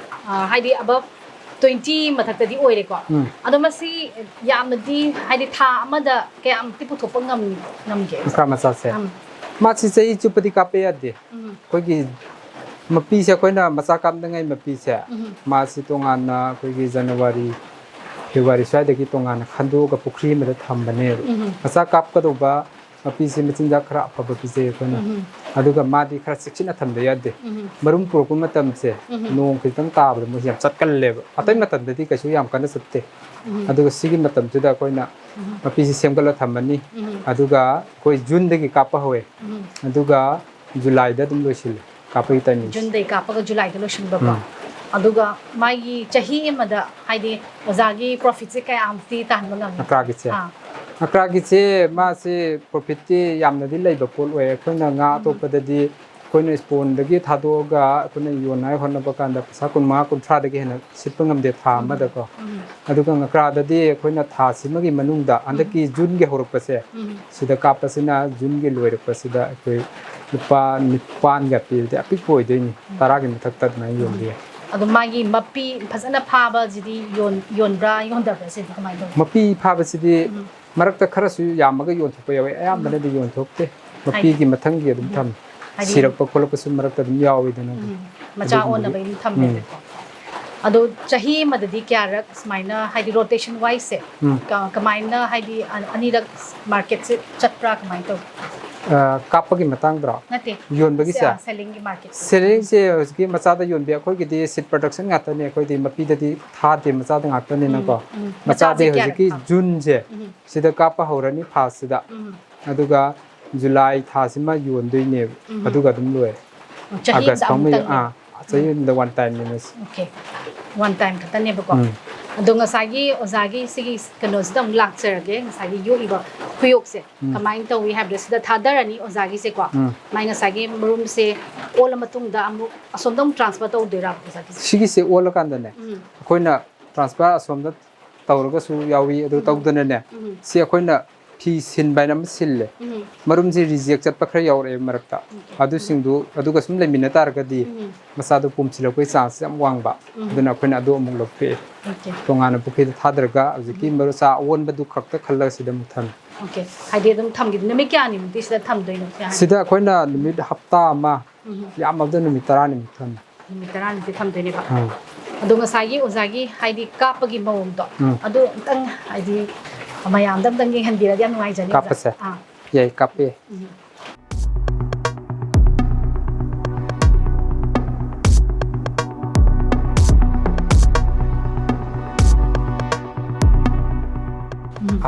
ꯑ, ꯍꯥꯏꯗꯤ above twenty ꯃꯊꯛꯇꯗꯤ ꯑꯣꯏꯔꯦꯀꯣ꯫ ꯎꯝ꯫ ꯑꯗꯣ ꯃꯁꯤ ꯌꯥꯝꯅꯗꯤ, ꯍꯥꯏꯗꯤ ꯊꯥ ꯑꯃꯗ ꯀꯌꯥꯃꯨꯛꯇꯤ ꯄꯨꯊꯣꯛꯄ ꯉꯝ-, ꯉꯝꯒꯦ? ꯉꯀ꯭ꯔꯥ ꯃꯆꯥꯁꯦ꯫ ꯎꯝ꯫ ꯃꯥꯁꯤ ꯆꯍꯤ ꯆꯨꯞꯄꯗꯤ ꯀꯥꯞꯄ ꯌꯥꯗꯦ꯫ ꯎꯝ꯫ ꯑꯩꯈꯣꯏꯒꯤ ꯃꯄꯤꯁꯦ ꯑꯩꯈꯣꯏꯅ ꯃꯆꯥ ꯀꯥꯞꯅꯉꯥꯏ ꯃꯄꯤꯁꯦ, ꯎꯝ꯫ ꯃꯥꯁꯤ ꯇꯣꯉꯥꯟꯅ ꯑꯩꯈꯣꯏꯒꯤ January, February ꯁ꯭ꯋꯥꯏꯗꯒꯤ ꯇꯣꯉꯥꯟꯅ ꯈꯟꯗꯣꯛꯑꯒ ꯄꯨꯈ꯭ꯔꯤ ꯑꯃꯗ ꯊꯝꯕꯅꯦꯕ꯫ ꯎꯝ꯫ ꯃꯆꯥ ꯀꯥꯞꯀꯗꯧꯕ ꯃꯄꯤꯁꯦ ꯃꯆꯤꯟꯖꯥꯛ ꯈꯔ ꯑꯐꯕ ꯄꯤꯖꯩ ꯑꯩꯈꯣꯏꯅ꯫ ꯎꯝ꯫ ꯑꯗꯨꯒ ꯃꯥꯗꯤ ꯈꯔ ꯆꯦꯛꯁꯤꯟꯅ ꯊꯝꯗ ꯌꯥꯗꯦ꯫ ꯎꯝ꯫ ꯃꯔꯨꯝ ꯄꯨꯔꯛꯄ ꯃꯇꯝꯁꯦ ꯎꯝ꯫ ꯅꯣꯡ ꯈꯤꯇꯪ ꯇꯥꯕꯗ ꯃꯣꯏꯁꯦ ꯌꯥꯝ ꯆꯠꯀꯜꯂꯦꯕ꯫ ꯑꯇꯩ ꯃꯇꯝꯗꯗꯤ ꯀꯩꯁꯨ ꯌꯥꯝ ꯀꯟꯅ ꯆꯠꯇꯦ꯫ ꯎꯝ꯫ ꯑꯗꯨꯒ ꯁꯤꯒꯤ ꯃꯇꯝꯁꯤꯗ ꯑꯩꯈꯣꯏꯅ ꯎꯝ꯫ ꯃꯄꯤꯁꯤ ꯁꯦꯝꯒꯠꯂ ꯊꯝꯃꯅꯤ꯫ ꯎꯝ꯫ ꯑꯗꯨꯒ ꯑꯩꯈꯣꯏ ꯖꯨꯟꯗꯒꯤ ꯀꯥꯞꯄ ꯍꯧꯋꯦ꯫ ꯎꯝ꯫ ꯑꯗꯨꯒ ꯖꯨꯂꯥꯏꯗ ꯑꯗꯨꯝ ꯂꯣꯏꯁꯤꯜꯂꯦ ꯀꯥꯞꯄꯒꯤ ꯇꯥꯏꯃꯤꯡꯁꯦ꯫ ꯖꯨꯟꯗꯒꯤ ꯀꯥꯞꯄꯒ ꯖꯨꯂꯥꯏꯗ ꯂꯣꯏꯁꯤꯟꯕꯀꯣ꯫ ꯎꯝ꯫ ꯑꯗꯨꯒ ꯃꯥꯒꯤ ꯆꯍꯤ ꯑꯃꯗ ꯍꯥꯏꯗꯤ ꯑꯣꯖꯥꯒꯤ ꯄ꯭ꯔꯣꯐꯤꯠꯁꯦ ꯀꯌꯥꯃꯨꯛꯇꯤ ꯇꯥꯍꯟꯕ ꯉꯝꯃꯤ? ꯑꯀ꯭ꯔꯥꯒꯤꯁꯦ? ꯑꯥ꯫ ꯑꯀ꯭ꯔꯥꯒꯤꯁꯦ ꯃꯥꯁꯦ ꯄ꯭ꯔꯣꯐꯤꯠꯇꯤ ꯌꯥꯝꯅꯗꯤ ꯂꯩꯕ ꯄꯣꯠ ꯑꯣꯏ꯫ ꯑꯩꯈꯣꯏꯅ ꯉꯥ ꯎꯝ꯫ ꯑꯇꯣꯞꯄꯗꯗꯤ ꯑꯩꯈꯣꯏꯅ ꯏꯁꯄꯣꯟꯗꯒꯤ ꯊꯥꯗꯣꯛꯑꯒ ꯑꯩꯈꯣꯏꯅ ꯌꯣꯟꯅꯉꯥꯏ ꯍꯣꯠꯅꯕ ꯀꯥꯟꯗ ꯄꯩꯁꯥ ꯀꯨꯟꯃꯉꯥ, ꯀꯨꯟꯊ꯭ꯔꯥꯗꯒꯤ ꯍꯦꯟꯅ ꯁꯤꯠꯄ ꯉꯝꯗꯦ ꯊꯥ ꯎꯝ꯫ ꯑꯃꯗꯀꯣ꯫ ꯎꯝ꯫ ꯑꯗꯨꯒ ꯉꯀ꯭ꯔꯥꯗꯗꯤ ꯑꯩꯈꯣꯏꯅ ꯊꯥꯁꯤꯃꯒꯤ ꯃꯅꯨꯡꯗ ꯎꯝ꯫ ꯍꯟꯗꯛꯀꯤ ꯖꯨꯟꯒꯤ ꯍꯧꯔꯛꯄꯁꯦ, ꯎꯝ꯫ ꯁꯤꯗ ꯀꯥꯞꯄꯁꯤꯅ ꯖꯨꯟꯒꯤ ꯂꯣꯏꯔꯛꯄꯁꯤꯗ ꯑꯩꯈꯣꯏ ꯂꯨꯄꯥ ꯅꯤꯄꯥꯟꯒ ꯄꯤꯔꯗꯤ ꯑꯄꯤꯛꯄ ꯑꯣꯏꯗꯣꯏꯅꯤ, ꯎꯝ꯫ ꯇꯔꯥꯒꯤ ꯃꯊꯛꯇ ꯑꯗꯨꯃꯥꯏꯅ ꯎꯝ꯫ ꯌꯣꯟꯕ ꯌꯥꯏ꯫ ꯑꯗꯣ ꯃꯥꯒꯤ ꯃꯄꯤ ꯐꯖꯅ ꯐꯥꯕꯁꯤꯗꯤ ꯌꯣꯟ-, ꯌꯣꯟꯕ꯭ꯔꯥ ꯌꯣꯟꯗꯕ꯭ꯔꯥ ꯁꯤꯗꯤ ꯀꯃꯥꯏꯅ ꯇꯧꯏ? ꯃꯄꯤ ꯐꯥꯕꯁꯤꯗꯤ ꯎꯝ꯫ ꯃꯔꯛꯇ ꯈꯔꯁꯨ ꯌꯥꯝꯃꯒ ꯌꯣꯟꯊꯣꯛꯄ ꯌꯥꯎꯋꯦ, ꯑꯌꯥꯝꯕꯅꯗꯤ ꯌꯣꯟꯊꯣꯛꯇꯦ꯫ ꯃꯄꯤꯒꯤ ꯃꯊꯪꯒꯤ ꯑꯗꯨꯝ ꯎꯝ꯫ ꯊꯝꯃꯤ꯫ ꯍꯥꯏꯗꯤ ꯁꯤꯔꯛꯄ ꯈꯣꯠꯂꯛꯄꯁꯨ ꯃꯔꯛꯇ ꯑꯗꯨꯝ ꯌꯥꯎꯋꯤꯗꯅ ꯑꯗꯨꯝ꯫ ꯎꯝ꯫ ꯃꯆꯥ ꯑꯗꯨꯒꯨꯝꯕꯒꯤ ꯑꯣꯟꯅꯕꯒꯤ ꯑꯗꯨꯝ ꯎꯝ꯫ ꯊꯝꯃꯦꯕꯀꯣ꯫ ꯑꯗꯣ ꯆꯍꯤ ꯑꯃꯗꯗꯤ ꯀꯌꯥꯔꯛ ꯁꯨꯃꯥꯏꯅ ꯍꯥꯏꯗꯤ ꯔꯣꯇꯦꯁꯟ ꯋꯥꯏꯁꯁꯦ ꯎꯝ꯫ ꯀ-, ꯀꯃꯥꯏꯅ ꯍꯥꯏꯗꯤ ꯑ-, ꯑꯅꯤꯔꯛ ꯃꯥꯔꯀꯦꯠꯁꯦ ꯆꯠꯄ꯭ꯔꯥ ꯀꯃꯥꯏꯅ ꯇꯧꯒꯦ? ꯑ, ꯀꯥꯞꯄꯒꯤ ꯃꯇꯥꯡꯗꯔꯣ? ꯅꯠꯇꯦ꯫ ꯌꯣꯟꯕꯒꯤꯁꯦ? ꯁꯦ-, ꯑ, ꯁꯦꯂꯤꯡꯒꯤ ꯃꯥꯔꯀꯦꯠꯁꯦ꯫ ꯁꯦꯂꯤꯡꯁꯦ ꯍꯧꯖꯤꯛꯀꯤ ꯃꯆꯥꯗ ꯌꯣꯟꯕꯤ ꯑꯩꯈꯣꯏꯒꯤꯗꯤ ꯁꯤꯠ ꯄ꯭ꯔꯗꯛꯁꯟ ꯉꯥꯛꯇꯅꯦ, ꯑꯩꯈꯣꯏꯗꯤ ꯃꯄꯤꯗꯗꯤ ꯊꯥꯗꯦ, ꯃꯆꯥꯗ ꯉꯥꯛꯇꯅꯤꯅꯀꯣ꯫ ꯎꯝ, ꯎꯝ꯫ ꯃꯆꯥꯗꯤ ꯃꯆꯥꯁꯦ ꯍꯧꯖꯤꯛꯀꯤ ꯀꯌꯥꯔꯛ ꯊꯥꯕ? ꯖꯨꯟꯁꯦ ꯎꯝ꯫ ꯁꯤꯗ ꯀꯥꯞꯄ ꯍꯧꯔꯅꯤ ꯐꯥꯔꯁꯁꯤꯗ꯫ ꯎꯝ꯫ ꯑꯗꯨꯒ ꯖꯨꯂꯥꯏ ꯊꯥꯁꯤꯃ ꯌꯣꯟꯗꯣꯏꯅꯦꯕ꯫ ꯎꯝ꯫ ꯑꯗꯨꯒ ꯑꯗꯨꯝ ꯂꯣꯏꯔꯦ꯫ ꯑꯣ, ꯆꯍꯤ ꯑꯥꯒꯁ ꯑꯃꯗ ꯐꯥꯎꯃꯩ-, ꯑꯃꯨꯛꯇꯪꯅꯦꯕ? ꯑꯥ, ꯆꯍꯤ ꯎꯝ꯫ ꯑꯃꯗ ꯋꯥꯟ ꯇꯥꯏꯝꯅꯦ ꯃꯁꯤ꯫ ꯑꯣꯀꯦ꯫ ꯋꯥꯟ ꯇꯥꯏꯝ ꯈꯛꯇꯅꯦꯕꯀꯣ꯫ ꯎꯝ꯫ ꯑꯗꯣ ꯉꯁꯥꯏꯒꯤ ꯑꯣꯖꯥꯒꯤ ꯁꯤꯒꯤ ꯀꯩꯅꯣꯁꯤꯗ ꯑꯃꯨꯛ ꯂꯥꯛꯆꯔꯒꯦ꯫ ꯉꯁꯥꯏꯒꯤ ꯌꯣꯛꯏꯕ ꯈꯨꯌꯣꯛꯁꯦ ꯎꯝ꯫ ꯀꯃꯥꯏꯅ ꯇꯧꯏ ꯍꯥꯏꯕꯗ ꯁꯤꯗ ꯊꯥꯗꯔꯅꯤ ꯑꯣꯖꯥꯒꯤ ꯁꯦꯀꯣ꯫ ꯎꯝ꯫ ꯃꯥꯏ ꯉꯁꯥꯏꯒꯤ ꯃꯔꯨꯝꯁꯦ ꯑꯣꯜꯂ ꯃꯇꯨꯡꯗ ꯑꯃꯨꯛ ꯑꯁꯣꯝꯗ ꯑꯃꯨꯛ ꯇ꯭ꯔꯥꯟꯁꯐꯔ ꯇꯧꯗꯣꯏꯔꯥ ꯑꯣꯖꯥꯒꯤꯁꯦ? ꯁꯤꯒꯤꯁꯦ ꯑꯣꯜꯂꯀꯥꯟꯗꯅꯦ, ꯎꯝ꯫ ꯑꯩꯈꯣꯏꯅ ꯇ꯭ꯔꯥꯟꯁꯐꯔ ꯑꯁꯣꯝꯗ ꯇꯧꯔꯒꯁꯨ ꯌꯥꯎꯏ, ꯑꯗꯨ ꯎꯝ꯫ ꯇꯧꯗꯅꯅꯦ, ꯎꯝ꯫ ꯁꯤ ꯑꯩꯈꯣꯏꯅ ꯐꯤ ꯁꯤꯟꯕ ꯍꯥꯏꯅ ꯑꯃ ꯁꯤꯜꯂꯦ꯫ ꯎꯝ꯫ ꯃꯔꯨꯝꯁꯦ ꯔꯤꯖꯦꯛ ꯆꯠꯄ ꯈꯔ ꯌꯥꯎꯔꯛꯑꯦ ꯃꯔꯛꯇ꯫ ꯎꯝ꯫ ꯑꯗꯨꯁꯤꯡꯗꯨ ꯑꯗꯨꯒ ꯁꯨꯝ ꯂꯩꯃꯤꯟꯅ ꯇꯥꯔꯒꯗꯤ ꯎꯝ꯫ ꯃꯆꯥꯗꯣ ꯄꯨꯝꯁꯤꯜꯂꯛꯄꯒꯤ ꯆꯥꯟꯁ ꯌꯥꯝ ꯋꯥꯡꯕ꯫ ꯎꯝ꯫ ꯑꯗꯨꯅ ꯑꯩꯈꯣꯏꯅ ꯑꯗꯨ ꯑꯃꯨꯛ ꯂꯧꯊꯣꯛꯑꯦ꯫ ꯑꯣꯀꯦ꯫ ꯇꯣꯉꯥꯟꯅ ꯄꯨꯈ꯭ꯔꯤꯗ ꯊꯥꯗꯔꯒ ꯍꯧꯖꯤꯛꯀꯤ ꯎꯝ꯫ ꯃꯔꯨ ꯆꯥ ꯑꯑꯣꯟꯕꯗꯨ ꯈꯛꯇ ꯈꯜꯂꯒ ꯁꯤꯗ ꯑꯃꯨꯛ ꯊꯝꯃꯦ꯫ ꯑꯣꯀꯦ꯫ ꯍꯥꯏꯗꯤ ꯑꯗꯨꯝ ꯊꯝꯈꯤꯗꯣꯏ, ꯅꯨꯃꯤꯠ ꯀꯌꯥꯅꯤꯃꯨꯛꯇꯤ ꯁꯤꯗ ꯊꯝꯗꯣꯏꯅꯣ ꯁꯤ ꯍꯥꯏ-, ꯁꯤꯗ ꯑꯩꯈꯣꯏꯅ ꯅꯨꯃꯤꯠ ꯍꯞꯇꯥ ꯑꯃ, ꯎꯝ꯫ ꯌꯥꯝꯃꯕꯗ ꯅꯨꯃꯤꯠ ꯇꯔꯥꯅꯤꯃꯨꯛ ꯊꯝꯃꯦ꯫ ꯅꯨꯃꯤꯠ ꯇꯔꯥꯅꯤꯗꯤ ꯊꯝꯗꯣꯏꯅꯦꯕ꯫ ꯑꯥ꯫ ꯑꯗꯣ ꯉꯁꯥꯏꯒꯤ ꯑꯣꯖꯥꯒꯤ ꯍꯥꯏꯗꯤ ꯀꯥꯞꯄꯒꯤ ꯃꯑꯣꯡꯗꯣ, ꯎꯝ꯫ ꯑꯗꯨ ꯑꯝꯇꯪ ꯍꯥꯏꯗꯤ ꯃꯌꯥꯝꯗ ꯑꯝꯇꯪ ꯌꯦꯡꯍꯟꯕꯤꯔꯗꯤ ꯌꯥꯝ ꯅꯨꯡꯉꯥꯏꯖꯅꯤ, ꯑꯣꯖꯥ꯫ ꯀꯥꯞꯄꯁꯦ? ꯑꯥ꯫ ꯌꯥꯏ, ꯀꯥꯞꯄꯦ꯫ ꯎꯝ꯫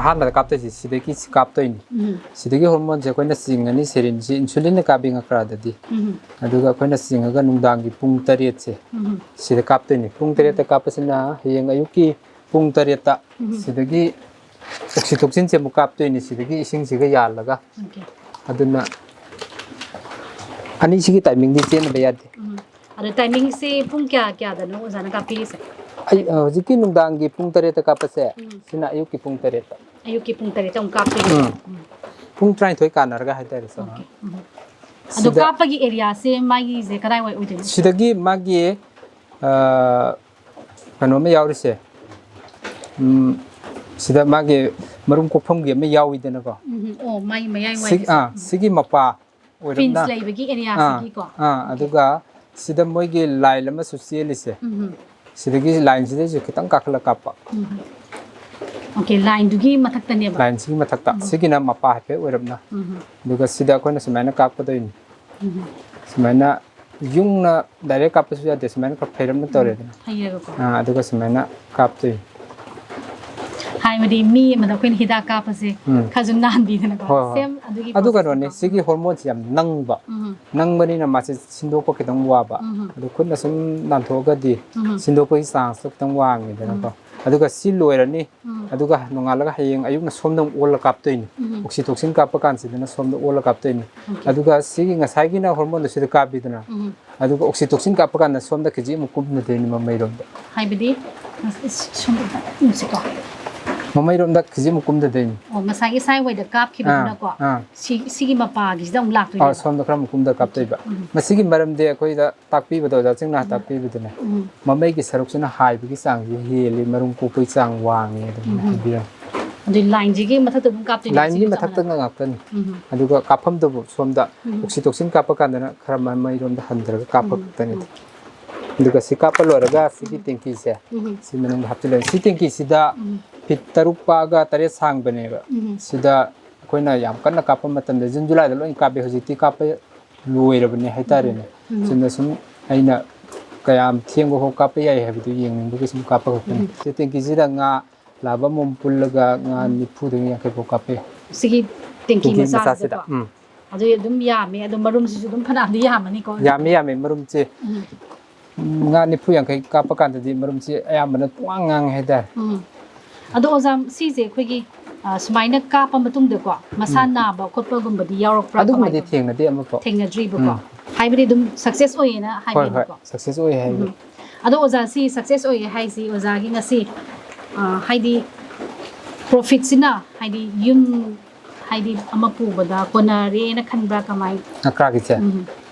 ꯑꯍꯥꯟꯕꯗ ꯀꯥꯞꯇꯣꯏꯁꯦ ꯁꯤꯗꯒꯤ ꯁꯤ ꯀꯥꯞꯇꯣꯏꯅꯤ꯫ ꯎꯝ ꯁꯤꯗꯒꯤ ꯍꯣꯔꯃꯣꯟꯁꯦ ꯑꯩꯈꯣꯏꯅ ꯆꯤꯡꯉꯅꯤ, ꯁꯦꯔꯤꯟꯁꯤ ꯏꯟꯁꯨꯂꯤꯟꯅ ꯀꯥꯞꯄꯤ ꯉꯀ꯭ꯔꯥꯗꯗꯤ꯫ ꯎꯝ ꯑꯗꯨꯒ ꯑꯩꯈꯣꯏꯅ ꯆꯤꯡꯉꯒ ꯅꯨꯡꯗꯥꯡꯒꯤ ꯄꯨꯡ ꯇꯔꯦꯠꯁꯦ ꯎꯝ ꯁꯤꯗ ꯀꯥꯞꯇꯣꯏꯅꯤ꯫ ꯄꯨꯡ ꯇꯔꯦꯠꯇ ꯀꯥꯞꯄꯁꯤꯅ ꯍꯌꯦꯡ ꯑꯌꯨꯛꯀꯤ ꯄꯨꯡ ꯇꯔꯦꯠꯇ ꯎꯝ ꯁꯤꯗꯒꯤ ꯑꯣꯛꯁꯤꯇꯣꯛꯁꯤꯟꯁꯦ ꯑꯃꯨꯛ ꯀꯥꯞꯇꯣꯏꯅꯤ, ꯁꯤꯗꯒꯤ ꯏꯁꯤꯡꯁꯤꯒ ꯌꯥꯜꯂꯒ꯫ ꯑꯣꯀꯦ ꯑꯗꯨꯅ ꯑꯅꯤꯁꯤꯒꯤ ꯇꯥꯏꯃꯤꯡꯗꯤ ꯆꯦꯟꯗꯕ ꯌꯥꯗꯦ꯫ ꯎꯝ ꯑꯗꯣ ꯇꯥꯏꯃꯤꯡꯁꯦ ꯄꯨꯡ ꯀꯌꯥ ꯀꯌꯥꯗꯅꯣ ꯑꯣꯖꯥꯅ ꯀꯥꯞꯄꯤꯔꯤꯁꯦ? ꯑꯩ ꯍꯧꯖꯤꯛꯀꯤ ꯅꯨꯡꯗꯥꯡꯒꯤ ꯄꯨꯡ ꯇꯔꯦꯠꯇ ꯀꯥꯞꯄꯁꯦ ꯁꯤꯅ ꯑꯌꯨꯛꯀꯤ ꯄꯨꯡ ꯇꯔꯦꯠꯇ꯫ ꯑꯌꯨꯛꯀꯤ ꯄꯨꯡ ꯇꯔꯦꯠꯇ ꯑꯃꯨꯛ ꯀꯥꯞꯄꯤꯔꯦ꯫ ꯎꯝ꯫ ꯄꯨꯡ ꯇꯔꯥꯅꯤꯊꯣꯏ ꯀꯥꯟꯅꯔꯒ ꯍꯥꯏꯇꯥꯔꯦ ꯁꯥꯔ꯫ ꯑꯣꯀꯦ ꯎꯝ ꯑꯗꯣ ꯁꯤꯗ ꯀꯥꯞꯄꯒꯤ ꯑꯦꯔꯤꯌꯥꯁꯦ ꯃꯥꯒꯤꯁꯦ ꯀꯗꯥꯏꯋꯥꯏ ꯑꯣꯏꯗꯣꯏꯅꯣ? ꯁꯤꯗꯒꯤ ꯃꯥꯒꯤ ꯀꯩꯅꯣ ꯑꯃ ꯌꯥꯎꯔꯤꯁꯦ, ꯁꯤꯗ ꯃꯥꯒꯤ ꯃꯔꯨꯝ ꯀꯣꯛꯐꯝꯒꯤ ꯑꯃ ꯌꯥꯎꯋꯤꯗꯅꯀꯣ꯫ ꯎꯝ ꯑꯣ ꯃꯥꯒꯤ ꯃꯌꯥꯏ ꯁꯤꯒꯤ ꯋꯥꯏꯒꯤꯁꯦ꯫ ꯑꯥ ꯁꯤꯒꯤ ꯃꯄꯥ ꯐ꯭ꯔꯤꯟꯖ ꯑꯣꯏꯔꯞꯅ ꯂꯩꯕꯒꯤ ꯑꯥ ꯑꯦꯔꯤꯌꯥꯁꯤꯒꯤꯀꯣ꯫ ꯑꯥ ꯑꯗꯨꯒ ꯁꯤꯗ ꯃꯣꯏꯒꯤ ꯂꯥꯏꯟ ꯑꯃꯁꯨ ꯆꯦꯜꯂꯤꯁꯦ, ꯎꯝ ꯁꯤꯗꯒꯤ ꯂꯥꯏꯟꯁꯤꯗꯩꯁꯨ ꯈꯤꯇꯪ ꯀꯥꯈꯠꯂ ꯀꯥꯞꯄ꯫ ꯎꯝ ꯑꯣꯀꯦ ꯂꯥꯏꯟꯗꯨꯒꯤ ꯃꯊꯛꯇꯅꯦꯕ꯫ ꯂꯥꯏꯟꯁꯤꯒꯤ ꯃꯊꯛꯇ ꯁꯤꯒꯤꯅ ꯃꯄꯥ ꯍꯥꯏꯐꯦꯠ ꯑꯣꯏꯔꯞꯅ꯫ ꯎꯝ ꯑꯗꯨꯒ ꯁꯤꯗ ꯑꯩꯈꯣꯏꯅ ꯁꯨꯃꯥꯏꯅ ꯀꯥꯞꯀꯗꯣꯏꯅꯤ꯫ ꯎꯝ ꯁꯨꯃꯥꯏꯅ ꯌꯨꯡꯅ ꯗꯥꯏꯔꯦꯛ ꯀꯥꯞꯄꯁꯨ ꯌꯥꯗꯦ, ꯁꯨꯃꯥꯏꯅ ꯈꯔ ꯐꯩꯔꯞꯅ ꯇꯧꯔꯦꯗꯅ꯫ ꯐꯩꯌꯦꯕꯀꯣ꯫ ꯑꯥ, ꯑꯗꯨꯒ ꯁꯨꯃꯥꯏꯅ ꯀꯥꯞꯇꯣꯏꯅꯤ꯫ ꯍꯥꯏꯕꯗꯤ ꯃꯤ ꯑꯃꯗ ꯑꯩꯈꯣꯏꯅ ꯍꯤꯗꯥꯛ ꯀꯥꯞꯄꯁꯦ ꯎꯝ꯫ ꯈꯔꯁꯨ ꯅꯥꯟꯕꯤꯗꯅꯀꯣ꯫ ꯍꯣꯏ, ꯍꯣꯏ꯫ ꯁꯦꯝ ꯑꯗꯨꯒꯤ ꯑꯗꯨ process ꯀꯩꯅꯣꯅꯦ, ꯇꯣ꯫ ꯁꯤꯒꯤ ꯍꯣꯔꯃꯣꯟꯁꯤ ꯌꯥꯝ ꯅꯪꯕ꯫ ꯎꯝ ꯅꯪꯕꯅꯤꯅ ꯃꯥꯁꯦ ꯁꯤꯟꯗꯣꯛꯄ ꯈꯤꯇꯪ ꯋꯥꯕ꯫ ꯎꯝ ꯑꯗꯨ ꯈꯨꯠꯅ ꯁꯨꯝ ꯅꯥꯟꯊꯣꯛꯑꯒꯗꯤ ꯎꯝ ꯁꯤꯟꯗꯣꯛꯄꯒꯤ ꯆꯥꯟꯁꯇꯣ ꯈꯤꯇꯪ ꯋꯥꯡꯉꯤꯗꯅꯀꯣ꯫ ꯑꯗꯨꯒ ꯁꯤ ꯂꯣꯏꯔꯅꯤ꯫ ꯎꯝ ꯑꯗꯨꯒ ꯅꯣꯡꯉꯥꯜꯂꯒ ꯍꯌꯦꯡ ꯑꯌꯨꯛꯅ ꯁꯣꯝꯗ ꯑꯃꯨꯛ ꯑꯣꯜꯂ ꯀꯥꯞꯇꯣꯏꯅꯤ꯫ ꯎꯝ ꯑꯣꯛꯁꯤꯇꯣꯛꯁꯤꯟ ꯀꯥꯞꯄ ꯀꯥꯟꯁꯤꯗꯅ ꯁꯣꯝꯗ ꯑꯣꯜꯂ ꯀꯥꯞꯇꯣꯏꯅꯤ꯫ Okay. ꯑꯗꯨꯒ ꯁꯤꯒꯤ ꯉꯁꯥꯏꯒꯤꯅ ꯍꯣꯔꯃꯣꯟꯗꯣ ꯁꯤꯗ ꯀꯥꯞꯄꯤꯗꯅ꯫ ꯎꯝ ꯑꯗꯨꯒ ꯑꯣꯛꯁꯤꯇꯣꯛꯁꯤꯟ ꯀꯥꯞꯄ ꯀꯥꯟꯗ ꯁꯣꯝꯗ ꯀꯦꯖꯤ ꯑꯃꯨꯛ ꯀꯨꯝꯅꯗꯣꯏꯅꯤ ꯃꯃꯩꯔꯣꯝꯗ꯫ ꯍꯥꯏꯕꯗꯤ ꯁꯨꯝ ꯎꯁꯤꯀꯣ꯫ ꯃꯃꯩꯔꯣꯝꯗ ꯀꯦꯖꯤ ꯑꯃꯨꯛ ꯀꯨꯝꯗꯗꯣꯏꯅꯤ꯫ ꯑꯣ ꯉꯁꯥꯏꯒꯤ ꯁꯥꯏꯋꯥꯏꯗ ꯀꯥꯞꯈꯤꯕꯗꯨꯅꯀꯣ꯫ ꯑꯥ, ꯑꯥ꯫ ꯁꯤ ꯁꯤꯒꯤ ꯃꯄꯥꯒꯤꯁꯤꯗ ꯑꯃꯨꯛ ꯑꯥ, ꯂꯥꯛꯇꯣꯏꯅꯦꯕ꯫ ꯁꯣꯝꯗ ꯈꯔ ꯑꯃꯨꯛ ꯀꯨꯝꯗ ꯀꯥꯞꯇꯣꯏꯕ꯫ ꯎꯝ꯫ ꯃꯁꯤꯒꯤ ꯃꯔꯝꯗꯤ ꯑꯩꯈꯣꯏꯗ ꯇꯥꯛꯄꯤꯕꯗ ꯑꯣꯖꯥꯁꯤꯡꯅ ꯇꯥꯛꯄꯤꯕꯗꯨꯅꯦ꯫ ꯎꯝ꯫ ꯃꯃꯩꯒꯤ ꯁꯔꯨꯛꯁꯤꯅ ꯍꯥꯏꯕꯒꯤ ꯆꯥꯡꯁꯤ ꯍꯦꯜꯂꯤ, ꯃꯔꯨꯝ ꯀꯣꯛꯄꯒꯤ ꯆꯥꯡ ꯋꯥꯡꯉꯤ ꯑꯗꯨꯃꯥꯏꯅ ꯎꯝ꯫ ꯍꯥꯏꯕꯤꯔꯝꯃꯤ꯫ ꯑꯗꯨ ꯂꯥꯏꯟꯁꯤꯒꯤ ꯃꯊꯛꯇ ꯑꯗꯨꯝ ꯀꯥꯞꯇꯣꯏꯅꯦ ꯂꯥꯏꯟꯒꯤ ꯁꯤꯒꯤ ꯃꯊꯛꯇ ꯆꯥꯡꯗ? ꯉꯥꯛꯇꯅꯤ꯫ ꯎꯝ꯫ ꯑꯗꯨꯒ ꯀꯥꯞꯐꯝꯗꯕꯨ ꯁꯣꯝꯗ ꯎꯝ꯫ ꯑꯣꯛꯁꯤꯇꯣꯛꯁꯤꯟ ꯀꯥꯞꯄ ꯀꯥꯟꯗꯅ ꯈꯔ ꯃꯃꯩꯔꯣꯝꯗ ꯍꯟꯊꯔꯒ ꯀꯥꯞꯄ ꯎꯝ꯫ ꯈꯛꯇꯅꯤ꯫ ꯑꯗꯨꯒ ꯁꯤ ꯀꯥꯞꯄ ꯂꯣꯏꯔꯒ ꯁꯤꯒꯤ ꯇꯦꯡꯀꯤꯁꯦ ꯎꯝ꯫ ꯁꯤ ꯃꯅꯨꯡꯗ ꯍꯥꯞꯆꯤꯜꯂꯒ ꯁꯤ ꯇꯦꯡꯀꯤꯁꯤꯗ ꯎꯝ꯫ ꯐꯤꯠ ꯇꯔꯨꯛ ꯄꯥꯛꯑꯒ ꯇꯔꯦꯠ ꯁꯥꯡꯕꯅꯦꯕ꯫ ꯎꯝ꯫ ꯁꯤꯗ ꯑꯩꯈꯣꯏꯅ ꯌꯥꯝ ꯀꯟꯅ ꯀꯥꯞꯄ ꯃꯇꯝꯗ ꯖꯨꯟ ꯖꯨꯂꯥꯏꯗ ꯂꯣꯏ ꯀꯥꯞꯄꯦ, ꯍꯧꯖꯤꯛꯇꯤ ꯀꯥꯞꯄ ꯂꯣꯏꯔꯕꯅꯦ ꯍꯥꯏꯇꯥꯔꯦꯅꯦ꯫ ꯎꯝ꯫ ꯁꯤꯅ ꯁꯨꯝ ꯑꯩꯅ ꯀꯌꯥꯝ ꯊꯦꯡꯕ ꯐꯥꯎ ꯀꯥꯞꯄ ꯌꯥꯏ ꯍꯥꯏꯕꯗꯨ ꯌꯦꯡꯅꯤꯡꯕꯒꯤ ꯁꯨꯝ ꯀꯥꯞꯄ ꯈꯛꯇꯅꯤ꯫ ꯎꯝ꯫ ꯁꯤ ꯇꯦꯡꯀꯤꯁꯤꯗ ꯉꯥ ꯂꯥꯕ ꯑꯃꯃꯝ ꯄꯨꯜꯂꯒ ꯉꯥ ꯎꯝ꯫ ꯅꯤꯐꯨꯗꯒꯤ ꯌꯥꯡꯈꯩ ꯐꯥꯎ ꯀꯥꯞꯄꯦ꯫ ꯁꯤꯒꯤ ꯇꯦꯡꯀꯤ ꯇꯦꯡꯀꯤ ꯃꯆꯥꯁꯤꯗꯀꯣ꯫ ꯃꯆꯥꯁꯤꯗ꯫ ꯎꯝ꯫ ꯑꯗꯨꯗꯤ ꯑꯗꯨꯝ ꯌꯥꯝꯃꯦ, ꯑꯗꯣ ꯃꯔꯨꯝꯁꯤꯁꯨ ꯑꯗꯨꯝ ꯐꯅꯌꯥꯝꯗꯤ ꯌꯥꯝꯃꯅꯤꯀꯣ꯫ ꯌꯥꯝꯃꯤ, ꯌꯥꯝꯃꯤ꯫ ꯃꯔꯨꯝꯁꯦ ꯎꯝ꯫ ꯉꯥ ꯅꯤꯐꯨ ꯌꯥꯡꯈꯩ ꯀꯥꯞꯄ ꯀꯥꯟꯗꯗꯤ ꯃꯔꯨꯝꯁꯦ ꯑꯌꯥꯝꯕꯅ ꯄꯨꯡꯉꯥꯡ ꯉꯥꯡꯉꯦ ꯍꯥꯏꯇꯥꯔꯦ꯫ ꯎꯝ꯫ ꯑꯗꯣ ꯑꯣꯖꯥ, ꯁꯤꯁꯦ ꯑꯩꯈꯣꯏꯒꯤ, ꯑ, ꯁꯨꯃꯥꯏꯅ ꯀꯥꯞꯄ ꯃꯇꯨꯡꯗꯀꯣ, ꯃꯁꯥ ꯎꯝ꯫ ꯅꯥꯕ ꯈꯣꯠꯄꯒꯨꯝꯕꯗꯤ ꯌꯥꯎꯔꯛꯄ꯭ꯔꯥ? ꯑꯗꯨꯒꯨꯝꯕꯗꯤ ꯀꯃꯥꯏꯅ ꯇꯧ-, ꯊꯦꯡꯅꯗꯦ ꯑꯃꯐꯥꯎ꯫ ꯊꯦꯡꯅꯗ꯭ꯔꯤꯕꯀꯣ꯫ ꯎꯝ꯫ ꯍꯥꯏꯕꯗꯤ ꯑꯗꯨꯝ ꯁꯛꯁꯦꯁ ꯑꯣꯏꯌꯦꯅ ꯍꯣꯏ, ꯍꯣꯏ꯫ ꯍꯥꯏꯕꯤꯕꯀꯣ꯫ ꯁꯛꯁꯦꯁ ꯑꯣꯏ ꯍꯥꯏꯕ꯫ ꯎꯝ꯫ ꯑꯗꯣ ꯑꯣꯖꯥ, ꯁꯤ ꯁꯛꯁꯦꯁ ꯑꯣꯏꯌꯦ ꯍꯥꯏꯁꯤ ꯑꯣꯖꯥꯒꯤ ꯉꯁꯤ, ꯑ, ꯍꯥꯏꯗꯤ ꯄ꯭ꯔꯣꯐꯤꯠꯁꯤꯅ ꯍꯥꯏꯗꯤ ꯌꯨꯝ ꯍꯥꯏꯗꯤ ꯑꯃ ꯄꯨꯕꯗ ꯀꯣꯟꯅꯔꯦꯅ ꯈꯟꯕ꯭ꯔꯥ ꯀꯃꯥꯏ? ꯉꯀ꯭ꯔꯥꯒꯤꯁꯦ? ꯎꯝ꯫